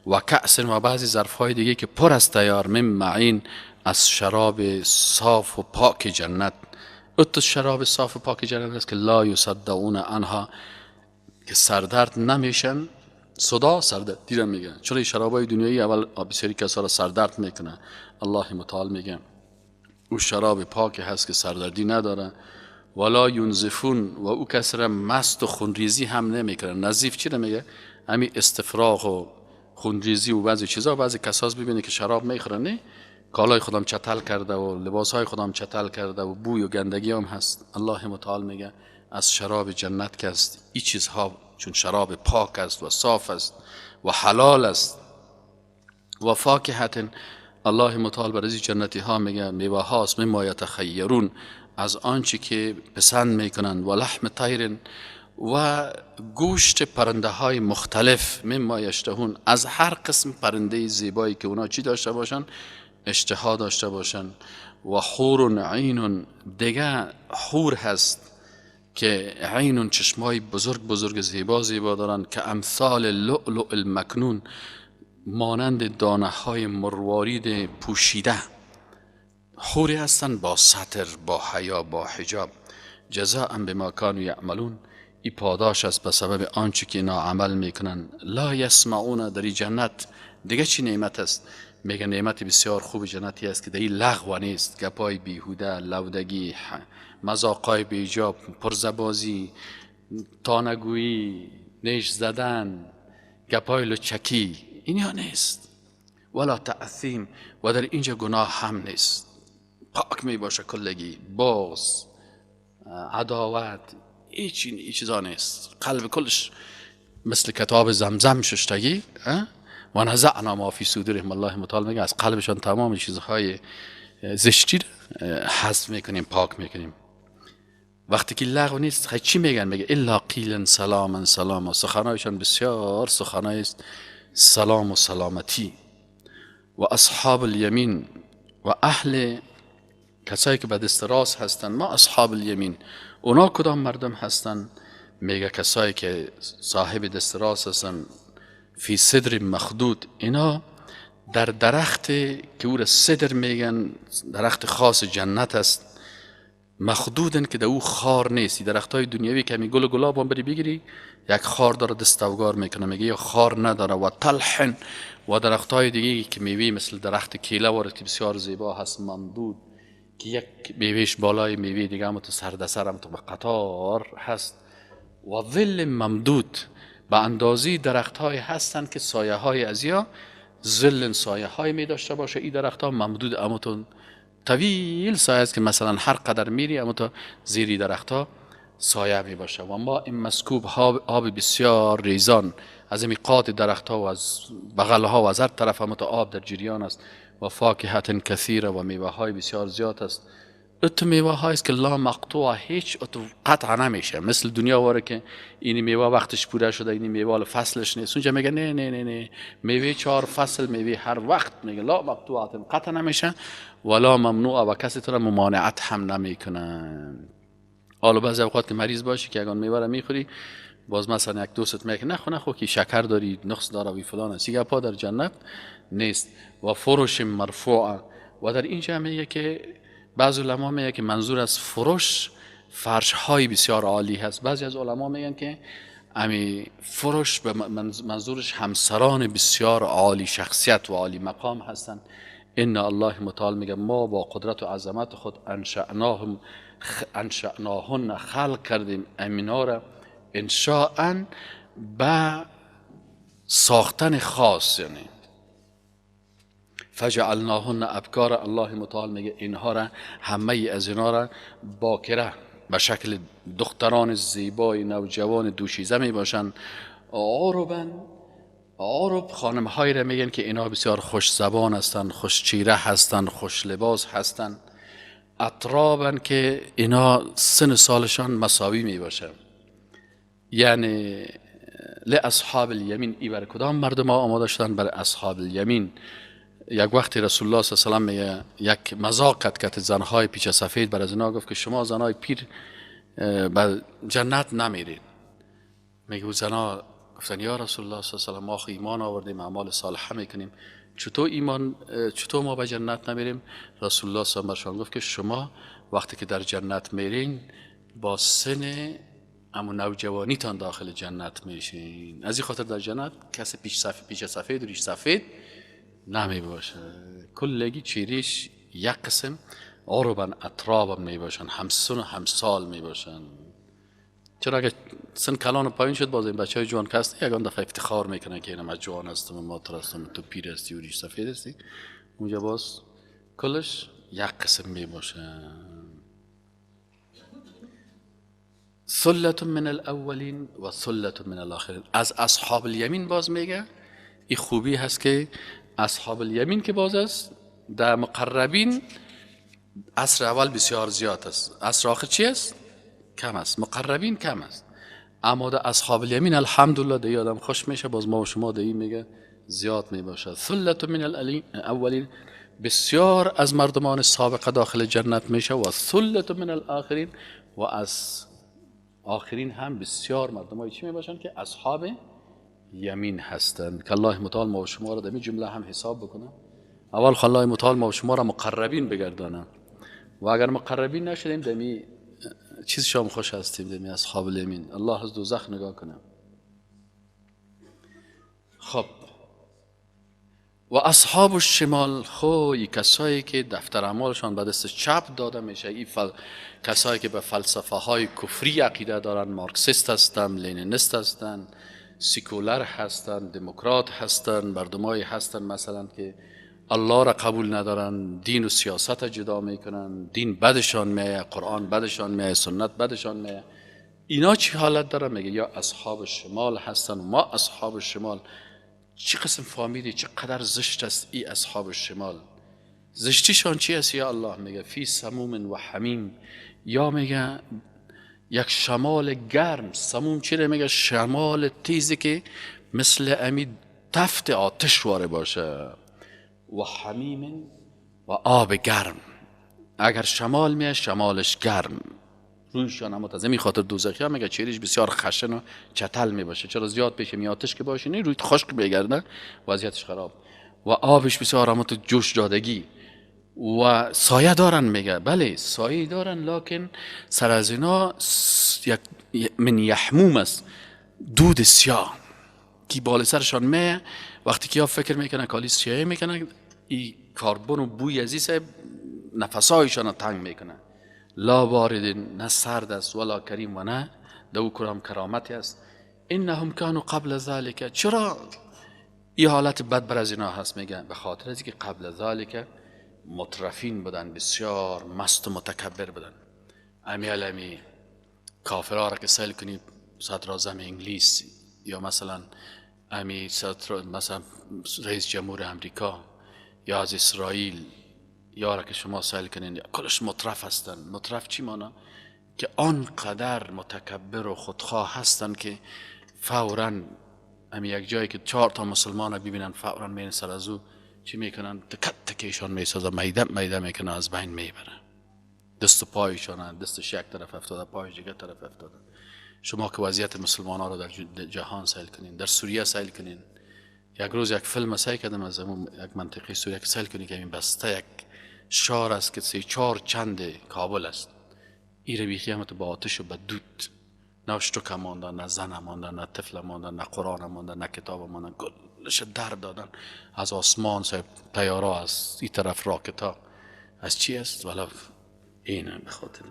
و کأس و بعضی ظرف های دیگه که پر از تیار، من معین، از شراب صاف و پاک جنت. ات شراب صاف و پاک جنت است که لا یصدعون عنها، که سردرد نمیشن. صدا سردرد دیدم میگن، چون شرابای دنیایی اول بسیاری کسا را سردرد میکنه. الله متعال میگه او شراب پاک هست که سردردی نداره. ولا ینزفون، و او کس را مست و خونریزی هم نمیکنه. نزیف چی را میگه؟ همین استفراغ و خونریزی و بعضی چیزا. بعضی کساس ببینه که شراب میخورن، نه کالای خودم چتل کرده و لباسهای خودم چتل کرده و بوی و گندگی هم هست. الله متعال میگه از شراب جنت که است این چیزها، چون شراب پاک است و صاف است و حلال است. و فاکهة، الله متعال برای جنتی ها میگه میوه هاست، مما یتخیرون، از آنچه که پسند میکنند، و لحم طیر، و گوشت پرنده های مختلف، مما یشتهون، از هر قسم پرنده زیبایی که اونا چی داشته باشن؟ اشتها داشته باشن. و حور عین، دیگه حور هست که عین، چشمای بزرگ بزرگ زیبا زیبا دارن، که امثال لؤلؤ المکنون، مانند دانه های مروارید پوشیده. حوری هستن با ستر، با حیا، با حجاب. جزاء بما کانوا یعملون، ای پاداش است به سبب آنچه که اینا عمل میکنن. لا یسمعون، در جنت دیگه چی نعمت است؟ میگه نعمت بسیار خوب جنتی است که در این لغو نیست، گپای بیهوده، لودگی، مذاقای بیجاب، پرزبازی، تانگویی، نیش زدن، گپای لچکی، اینها نیست. ولا تأثیم، و در اینجا گناه هم نیست، پاک می باشه کلگی، بغض، عداوت، هیچ چیزا نیست. قلب کلش مثل کتاب زمزم ششتگی، و نزعنا ما فی صدورهم، الله متعال میگه از قلبشان تمام چیزهای زشتی حذف میکنیم، پاک میکنیم. وقتی که لغو نیست خیلی چی میگن؟ میگه الا قیلا سلاما سلاما، سخنایشان بسیار سخنای است سلام و سلامتی. و اصحاب الیمین، و اهل کسایی که به دست راست هستن، ما اصحاب الیمین، اونا کدام مردم هستن؟ میگه کسایی که صاحب دست راست هستن، فی صدر مخدود، اینا در درخت که او را صدر میگن، درخت خاص جنت است، مخدودن که در او خار نیست. درخت های دنیوی که می گل گلاب هم بری بگیری یک خار داره دستوگار میکنه، میگه یا خار نداره. و طلحن، و درخت های دیگه که میوه مثل درخت کیله وارد که بسیار زیبا هست، ممدود، که یک میوهش بالای میوه دیگه هم تو سر هم تو به قطار هست. و ظل ممدود، به اندازی درخت های هستند که سایه های ازیا ظل سایه های می داشته باشه. این درخت ها ممدود اما تو طویل سایه است که مثلا هر قدر میری اما تو زیری درخت ها سایه می باشه. و ما این مسکوب، آب بسیار ریزان از این قات درخت ها و از بغل ها و از هر طرف هم تو آب در جریان است. و فاکهة کثیره، و میوه های بسیار زیاد است. ات میوه های است که لا مقطوع، هیچ اتو قطع نمیشه. مثل دنیا واره که این میوه وقتش پوره شده، این میوه فصلش نیست. اونجا میگه نه نه نه نه، میوه 4 فصل، میوه هر وقت، میگه لا مقطوعات، قطع نمیشه ولا ممنوع، و کسی تو را ممانعت هم نمیکنه. حالا بعضی اوقات که مریض باشی که اگه میوه را میخوری، باز مثلا یک دوست میگه نه خو که شکر داری، نقص داره و فلان است. گپا در جنت نیست. و فرش مرفوعه. و در اینجا میگه که بعض علما میگه که منظور از فرش فرش های بسیار عالی هست. بعضی از علما میگن که امی فرش به منظورش همسران بسیار عالی شخصیت و عالی مقام هستند. ان الله متعال میگه ما با قدرت و عظمت خود انشأناهن خلق کردیم امینا را انشاءً به ساختن خاص، یعنی فجعلناهن ابکار. الله متعال میگه اینها را همه از اینها را باکره به شکل دختران زیبای نوجوان دوشیزه می باشند. عرب خانم هایی را میگن که اینا بسیار خوش زبان هستند، خوش چیره هستند، خوش لباس هستند. اطرابن که اینا سن سالشان مساوی می باشه، یعنی لاصحاب الیمین. ای بر کدام مردم ها آماده شدن؟ بر اصحاب الیمین. یک وقتی رسول الله صلی الله علیه و سلم یک مذاقت که زنهای پیچ سفید بر از اینا گفت که شما زنهای پیر به جنت نمیرید. میگه او زنها گفتن یا رسول الله صلی الله علیه و سلم ما ایمان آوردیم، اعمال صالحه میکنیم، چطور ما به جنت نمیریم؟ رسول الله صلی الله علیه و سلم گفت که شما وقتی که در جنت میرین با سن اما نوجوانیتان داخل جنت میشین. از این خاطر در جنت کسی پیچ سفید و ریش سفید نمی باشه، کلگی چیریش یک قسم عربا اطرابا می باشن، همسن و همسال می باشن. چرا اگه سن کلان و پایین شد باز این بچه های جوان کس یکان دفعه افتخار میکنن که اینا من جوان هستم و ماتر هستم، تو پیر هستی و ریش سفید هستی. اونجا باز کلش یک قسم می باشن. ثلة من الاولین و ثلة من الاخرین. از اصحاب الیمین باز میگه این خوبی هست که اصحاب الیمین که باز است در مقربین عصر اول بسیار زیاد است، عصر آخر چی است؟ کم است، مقربین کم است. اما در اصحاب الیمین الحمدلله در آدم خوش میشه، باز ما و شما در این میگه زیاد میباشد. ثلة من الاولین بسیار از مردمان سابقه داخل جنت میشه، و ثلة من الاخرین و از آخرین هم بسیار مردمای چی میباشن که اصحاب یمین هستند. که الله متعال ما و شما را در این جمله هم حساب بکنه. اول الله متعال ما و شما را مقربین بگردانه، و اگر مقربین نشدیم دمی چیز شام خوش هستیم، دمی اصحاب الیمین. الله از دوزخ نگاه کنه. خب و اصحاب الشمال، خو ای کسایی که دفتر اعمالشان به دست چپ داده میشه، ای کسایی که به فلسفه های کفری عقیده دارن، مارکسیست هستن، لنینیست هستن، سیکولر هستن، دموکرات هستن، مردمایی هستن مثلا که الله را قبول ندارن، دین و سیاست جدا میکنن، دین بدشان میه، قرآن بدشان میه، سنت بدشان میه. اینا چی حالت دارن؟ میگه یا اصحاب شمال هستن. ما اصحاب شمال چی قسم فامیلی، چه قدر زشت است ای اصحاب شمال. زشتیشان چی است یا الله؟ میگه فی سموم و حمیم، یا میگه یک شمال گرم. سموم چی؟ میگه شمال تیزی که مثل امی تفت آتش واره باشه، و حمیم و آب گرم. اگر شمال میه شمالش گرم، رویشان هم از این خاطر دوزخی ها میگه چهرش بسیار خشن و چتل میباشه، چرا زیاد پیش می آتش که باشه نه روی خشک بگرده وضعیتش خراب، و آبش بسیار هم جوش دادگی و سایه دارن. میگه بله سایه دارن، لکن سر از اینا یک من یحموم است، دود سیاه که بالا سرشان میه. وقتی که یا فکر میکنه کالی سیاه میکنه، این کاربن و بوی از این نفسایشان تنگ میکنه. لا وارد، نه سرد است ولا کریم و نه دو کرام کرامتی است. انهم كانوا قبل ذلك. چرا این حالت بد بر از اینا هست؟ میگن به خاطر از اینکه قبل ذلك مترفین بودن، بسیار مست و متکبر بودن. امی کافرها را که سیل کنی، صدر اعظم انگلیس یا مثلا امی مثلا رئیس جمهور امریکا یا از اسرائیل یا را که شما سیل کنین، کلش مترف هستن. مترف چی مانا؟ که آنقدر متکبر و خودخواه هستن که فوراً امی یک جایی که 4 تا مسلمان را ببینن فوراً میرن سر از او چی میکنن؟ تکت تکیشان میسازن، میده میده میکنن، از بین میبرن. دست و پایشان، دستش یک طرف افتاده، پایش دیگه طرف افتاده. شما که وضعیت مسلمان ها رو در جهان سیل کنین، در سوریه سیل کنین، یک روز یک فیلم سعی کردم از یک منطقه سوریه که سیل کنی که این بسته یک شهر است که 3-4 چند کابل است. ایره بیخی هم با آتش و با دود، نه اشتکه مانده، نه زن مانده، نه طفل مانده، نه قرآن مانده، نه کتاب مانده، کلش در دادن از آسمان، صاحب طیاره از این طرف راکتا از چی است؟ ولی اینه به خاطر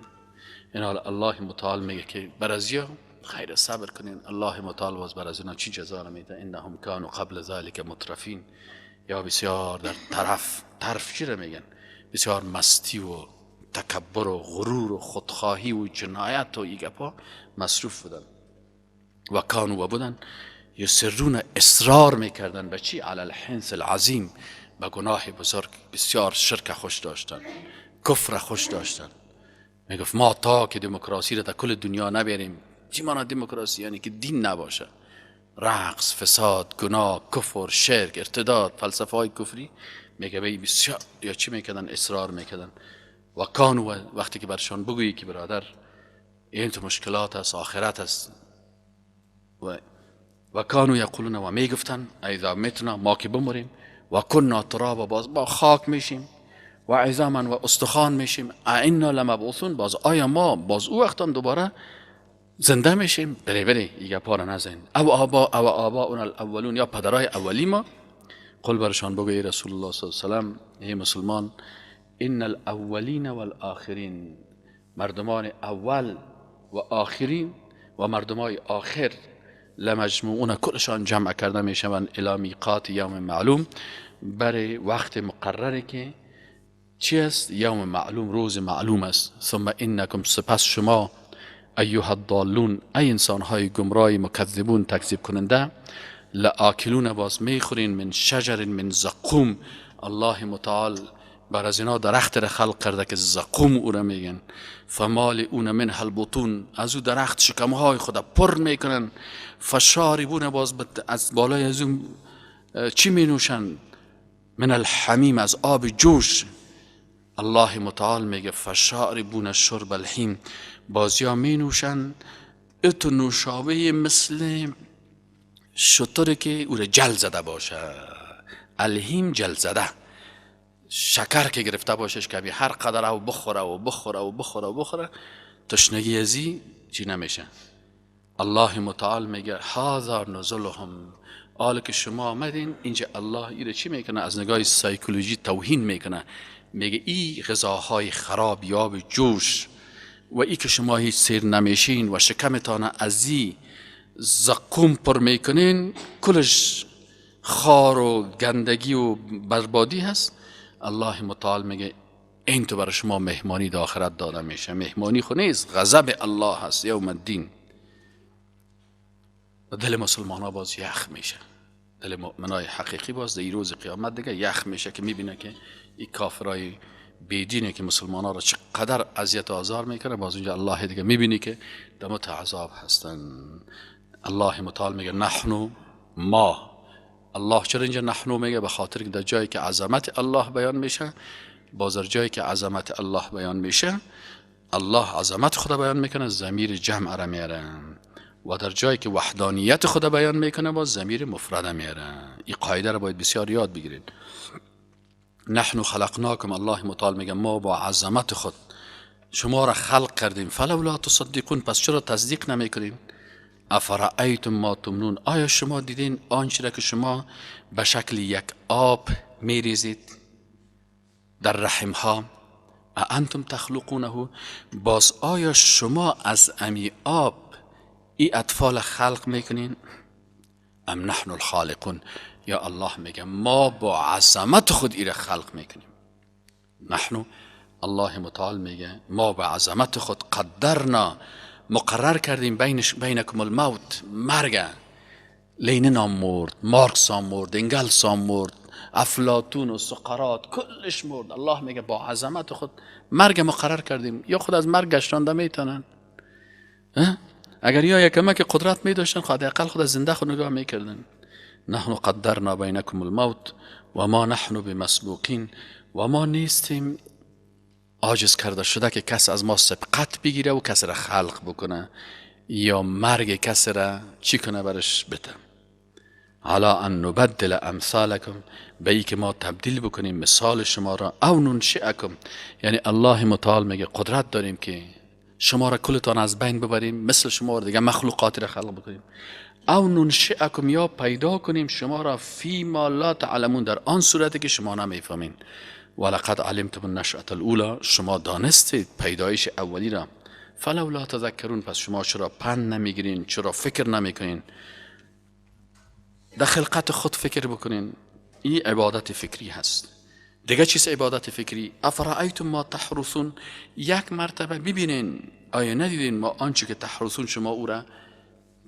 این حال الله متعال میگه که برازیا خیر صبر کنین. الله متعال باز بر از اینا چی جزا را میده؟ انهم کانوا قبل ذلک مترفین، یا بسیار در طرف چی را میگن؟ بسیار مستی و تکبر و غرور و خودخواهی و جنایت و این گپا مصروف بودن. و کانوا و بودن یسرون، اصرار میکردن به چی؟ علی الحنث العظیم، به گناه بزرگ. بسیار شرک خوش داشتن، کفر خوش داشتن. میگفت ما تا که دموکراسی را در کل دنیا نبریم، چی مانا دموکراسی؟ یعنی که دین نباشه، رقص، فساد، گناه، کفر، شرک، ارتداد، فلسفه های کفری. میگه به بسیار یا چی میکردن؟ اصرار میکردن. و کانو، وقتی که برشان بگویی که برادر این تو مشکلات است، آخرت است، و کانو یقولون، و میگفتن اذا متنا، ما که بمریم، و کنا ترابا، باز با خاک میشیم، و عظاما، و استخوان میشیم، ائنا لمبعوثون، باز آیا ما باز او وقت هم دوباره زنده میشیم؟ بله بله، این گپا را نزن. او آبا او آباؤنا الاولون، یا پدرای اولی ما. قل برشان بگو ای رسول الله صلی الله علیه و سلم، ای مسلمان، ان الاولین والآخرین، مردمان اول و آخرین و مردمای آخر، لمجموعون، کلشان جمع کرده میشوند، الی میقات یوم معلوم، برای وقت مقرره که چی است؟ یوم معلوم، روز معلوم است. ثم انکم، سپس شما، ایها الضالون، ای انسانهای گمراه مکذبون، تکذیب کننده، لآکلون، باز میخورین، من شجر من زقوم. الله متعال بر از اینا درخت را خلق کرده که زقوم او را میگن. فمالئون منها البطون، از او درخت شکمهای خود پر میکنن. فشاربون، باز از بالای از اون چی می نوشن؟ من الحمیم، از آب جوش. الله متعال میگه فشاربون شرب الحیم، بازیا می نوشن اتو نوشابه مثل شتر که او را جل زده باشه. الحیم جل زده، شکر که گرفته باشش که هر قدر او بخوره و بخوره و بخوره و بخوره تشنگی ازی چی نمیشه. الله متعال میگه هذا نزلهم، حالا که شما آمدین اینجا الله ایره چی میکنه؟ از نگاه سایکولوژی توهین میکنه، میگه ای غذاهای خراب یا جوش و ای که شما هیچ سیر نمیشین و شکمتان از ای زقوم پر میکنین، کلش خار و گندگی و بربادی هست. الله متعال میگه این تو برای شما مهمانی در آخرت داده میشه. مهمانی خو نیست، غضب الله هست، یوم الدین. دل مسلمان ها باز یخ میشه، دل مؤمنای حقیقی باز در روز قیامت دیگه یخ میشه که میبینه که این کافرای بیدینه که مسلمان ها را چقدر اذیت و آزار میکنه. باز اونجا الله دیگه میبینی که دمت عذاب هستن. الله متعال میگه نحنو، ما. الله چرا اینجا نحنو میگه؟ به خاطر که در جایی که عظمت الله بیان میشه، باز در جایی که عظمت الله بیان میشه، الله عظمت خدا بیان میکنه، ضمیر جمع را میاره، و در جایی که وحدانیت خدا بیان میکنه باز ضمیر مفرد میاره. این قاعده را باید بسیار یاد بگیرید. نحن خلقناکم، الله متعال میگه ما با عظمت خود شما را خلق کردیم، فلولا تصدقون، پس چرا تصدیق نمیکنین؟ افرأیتم ما تمنون، آیا شما دیدین آنچه را که شما به شکل یک آب میریزید در رحم ها؟ انتم تخلقونه، باز آیا شما از امی آب ای اطفال خلق میکنین؟ ام نحن الخالقون، یا الله میگه ما با عظمت خود ای را خلق میکنیم. نحن، الله متعال میگه ما با عظمت خود قدرنا، مقرر کردیم بینکم الموت، مرگ. لینین هم مرد، مارکس هم مرد، انگلس هم مرد، افلاطون و سقراط کلش مرد. الله میگه با عظمت خود مرگ مقرر کردیم. یا خود از مرگ گشتانده میتونن؟ اگر یا یکمه که قدرت میداشتن خود حداقل خود از زنده خود نگاه میکردن. نحن قدرنا بینکم الموت و ما نحن بمسبوقین، و ما نیستیم عاجز کرده شده که کس از ما سبقت بگیره و کس را خلق بکنه یا مرگ کس را چی کنه برش بده. علی ان نبدل امثالکم، به ای که ما تبدیل بکنیم مثال شما را، او ننشئکم، یعنی الله متعال میگه قدرت داریم که شما را کلتان از بین ببریم، مثل شما را دیگه مخلوقات را خلق بکنیم، او ننشئکم، یا پیدا کنیم شما را، فی ما لا تعلمون، در آن صورتی که شما نمیفهمین. ولقد علمتم النشأة الاولی، شما دانستید پیدایش اولی را، فلولا تذکرون، پس شما چرا پند نمیگیرین، چرا فکر نمیکنین، در خلقت خود فکر بکنین. این عبادت فکری هست. دیگه چیز عبادت فکری؟ افرأیتم ما تحرثون، یک مرتبه ببینین، آیا ندیدین ما آنچه که تحرثون، شما او را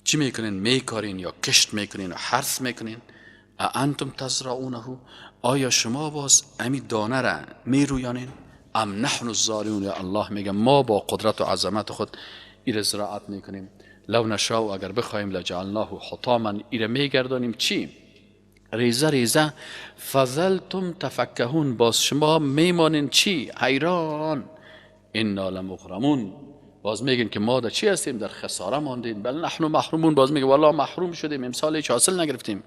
چی میکنین، میکارین یا کشت میکنین و حرث میکنین. انتم تزرعونه، آیا شما باز امی دانه را میرویانین، ام نحن الزارعون، یا الله میگه ما با قدرت و عظمت خود ایره زراعت میکنیم. لو نشاء، اگر بخوایم، لجعلناه حطاما، ایره میگردانیم چی؟ ریزه ریزه. فظلتم تفکهون، باز شما میمانین چی؟ حیران. انا لمغرمون، باز میگن که ما در چی هستیم؟ در خساره ماندیم. بل نحن محرومون، باز میگه والله محروم شدیم، امسال هیچ حاصل نگرفتیم.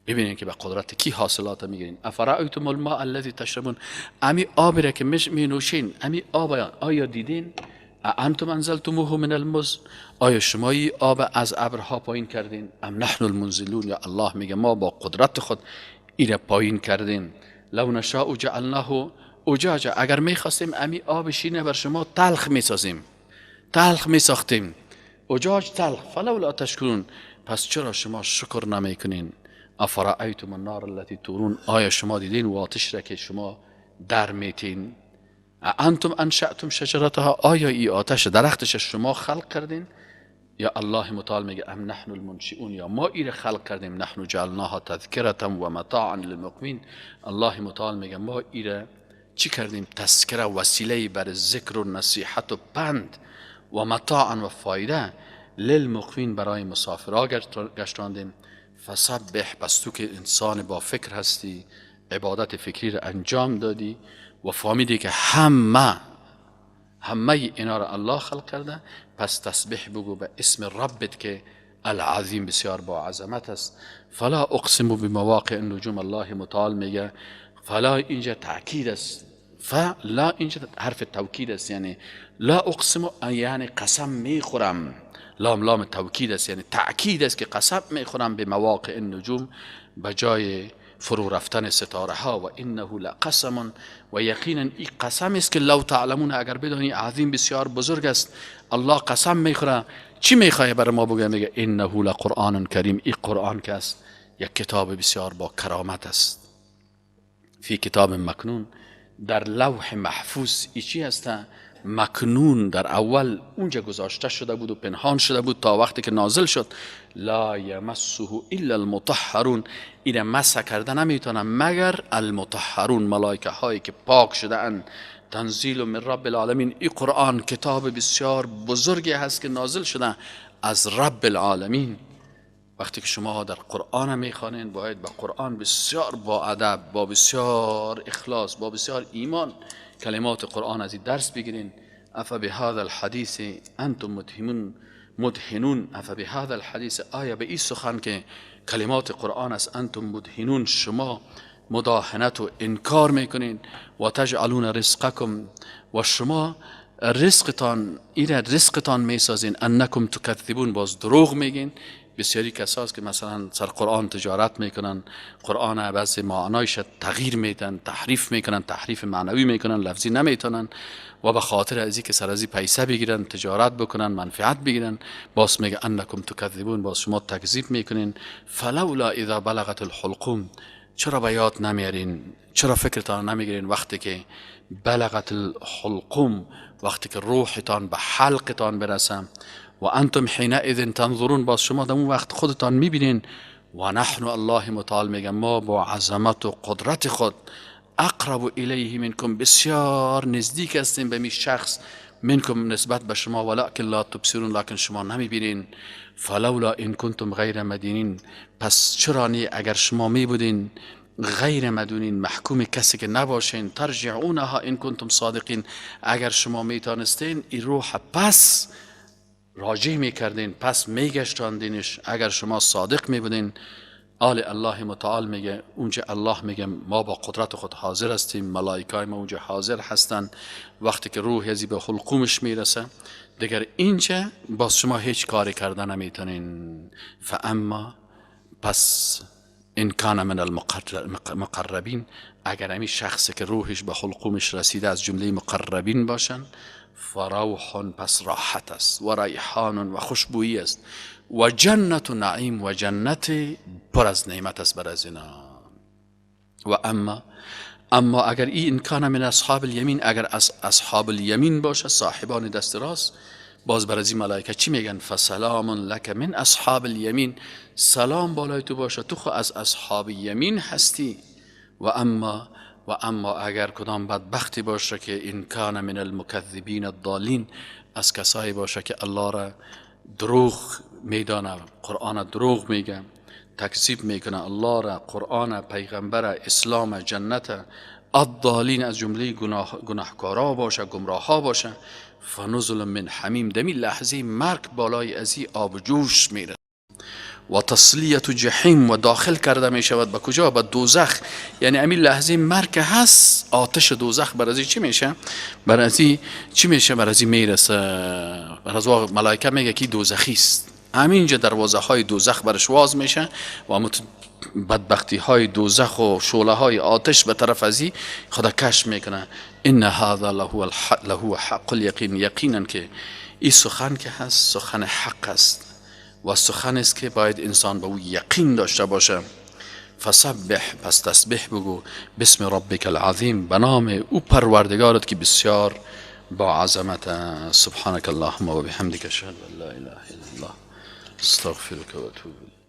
ببینین که به قدرت کی حاصلات میگیرین. افرأیتم الماء الذی تشربون، امی آب را که می نوشین، امی آب آیا دیدین؟ انتم انزلتموه من المزن، آیا شما ای آب از ابرها پایین کردین؟ ام نحن المنزلون، یا الله میگه ما با قدرت خود ایره پایین کردیم. لو نشاء جعلناه اجاجا، اگر میخواستیم امی آب شیرین بر شما تلخ میسازیم، تلخ میساختیم، اجاج تلخ. فلولا تشکرون، پس چرا شما شکر نمیکنین؟ افرأیتم النار التي تورون، آیا شما دیدین و آتش را که شما در میتین؟ انتم انشأتم شجرتها، آیا ای آتش درختش شما خلق کردین؟ یا الله متعال میگه ام نحن المنشئون، یا ما ایره خلق کردیم. نحن جعلناها تذکرة و متاعا للمقوین، الله متعال میگه ما ایره چی کردیم؟ تذکره، وسیله بر ذکر و نصیحت و پند، و متاعا و فایده، للمقوین، برای مسافرها گشتاندیم. فسبح، پس تو که انسان با فکر هستی، عبادت فکری را انجام دادی و فهمیدی که همه اینا را الله خلق کرده، پس تسبیح بگو به اسم ربت که العظیم، بسیار با عظمت است. فلا اقسم بمواقع النجوم، الله متعال میگه فلا اینجا تاکید است، فلا اینجا حرف توکید است، یعنی لا اقسم یعنی قسم میخورم، لام لام توکید است، یعنی تأکید است که قسم میخورم به مواقع النجوم، به جای فرو رفتن ستاره ها. و انه لقسم، و یقینا این قسم است که لو تعلمون، اگر بدانی، عظیم، بسیار بزرگ است. الله قسم میخوره، چی میخواه برای ما بگه؟ میگه انه لقرآن کریم، این قرآن که است یک کتاب بسیار با کرامت است. فی کتاب مکنون، در لوح محفوظ. ای چی هست؟ مکنون، در اول اونجا گذاشته شده بود و پنهان شده بود تا وقتی که نازل شد. لا یمسه الا المطهرون، این مسح کرده نمیتونه مگر المطهرون، ملائکه هایی که پاک شده اند. تنزیل من رب العالمین، این قرآن کتاب بسیار بزرگی هست که نازل شده از رب العالمین. وقتی که شما در قرآن میخوانین باید با قرآن بسیار با ادب، با بسیار اخلاص، با بسیار ایمان کلمات قرآن از این درس بگیرین. افبهذا الحدیث انتم مدهنون، افبهذا الحدیث، آیا به این سخن که کلمات قرآن است، انتم مدهنون، شما مداهنت و انکار میکنین. و تجعلون رزقکم، و شما رزقتان، این رزقتان میسازین. انکم تکذبون، باز دروغ میگین. بسیاری کساست که مثلا سر قرآن تجارت میکنن، قرآن بعضی معنایش تغییر میدن، تحریف میکنن، تحریف معنوی میکنن، لفظی نمیتونن، و به خاطر از اینکه سر از پیسه بگیرن، تجارت بکنن، منفعت بگیرن، باز میگه انکم تکذبون، باز شما تکذیب میکنین. فلولا اذا بلغت الحلقوم، چرا به یاد نمیارین، چرا فکرتان نمیگیرین وقتی که بلغت الحلقوم، وقتی که روحتان به حلقتان برسه. و انتم حینئذ تنظرون، باز شما در اون وقت خودتان میبینین. و نحن، الله متعال میگه ما با عظمت و قدرت خود، اقرب الیه منکم، بسیار نزدیک هستیم به می شخص، منکم نسبت به شما، ولکن لا تبصرون، لکن شما نمیبینین. فلولا ان کنتم غیر مدینین، پس چرا نی اگر شما میبودین غیر مدونین، محکوم کسی که نباشین، ترجعونها ان کنتم صادقین، اگر شما میتانستین این روح پس راجع میکردین، پس میگشتاندینش اگر شما صادق میبودین. آل الله متعال میگه اونجا الله میگه ما با قدرت خود حاضر هستیم، ملائکه ما اونجا حاضر هستن. وقتی که روح ازی به حلقومش میرسه دیگر اینجا باز شما هیچ کاری کرده نمیتونین. فاما پس ان کان من المقربین، اگر امی شخصی که روحش به حلقومش رسیده از جمله مقربین باشن، فروح پس راحت است، و ریحان و خوشبویی است، و جنت نعیم و جنت پر از نعمت است بر از اینا. و اما اگر این کان من اصحاب الیمین، اگر از اصحاب الیمین باشه، صاحبان دست راست، باز بر از این ملائکه چی میگن؟ فسلام لک من اصحاب الیمین، سلام بالای تو باشه، تو خو از اصحاب یمین هستی. و اما اگر کدام بدبختی باشه که این کان من المکذبین الضالین، از کسایی باشه که الله را دروغ میدانه، قرآن دروغ میگه، تکذیب میکنه الله را، قرآن، پیغمبر، اسلام، جنت، الضالین از جمله گناهکارا باشه، گمراه باشه، فنزل من حمیم، دمی لحظه مرگ بالای ازی آب جوش میره و تصلیت جحیم، و داخل کرده می شود به کجا؟ به دوزخ. یعنی امی لحظه مرگ هست، آتش دوزخ بر ازی چی میشه؟ بر ازی چی میشه؟ بر ازی میرسه. بر از ملائکه میگه که دوزخی است. همینجا دروازه های دوزخ برش واز میشه و بدبختی های دوزخ و شعله های آتش به طرف ازی خدا کش میکنه. ان هذا لهو حق الیقین، یقینا که این سخن که هست سخن حق است و سخن است که باید انسان به او یقین داشته باشه. فسبح، پس تسبیح بگو، بسم ربک العظیم، به نام او پروردگارت که بسیار با عظمت. سبحانك اللهم و بحمدک، اشهد ان لا اله الا الله، استغفرك و اتوب الیک.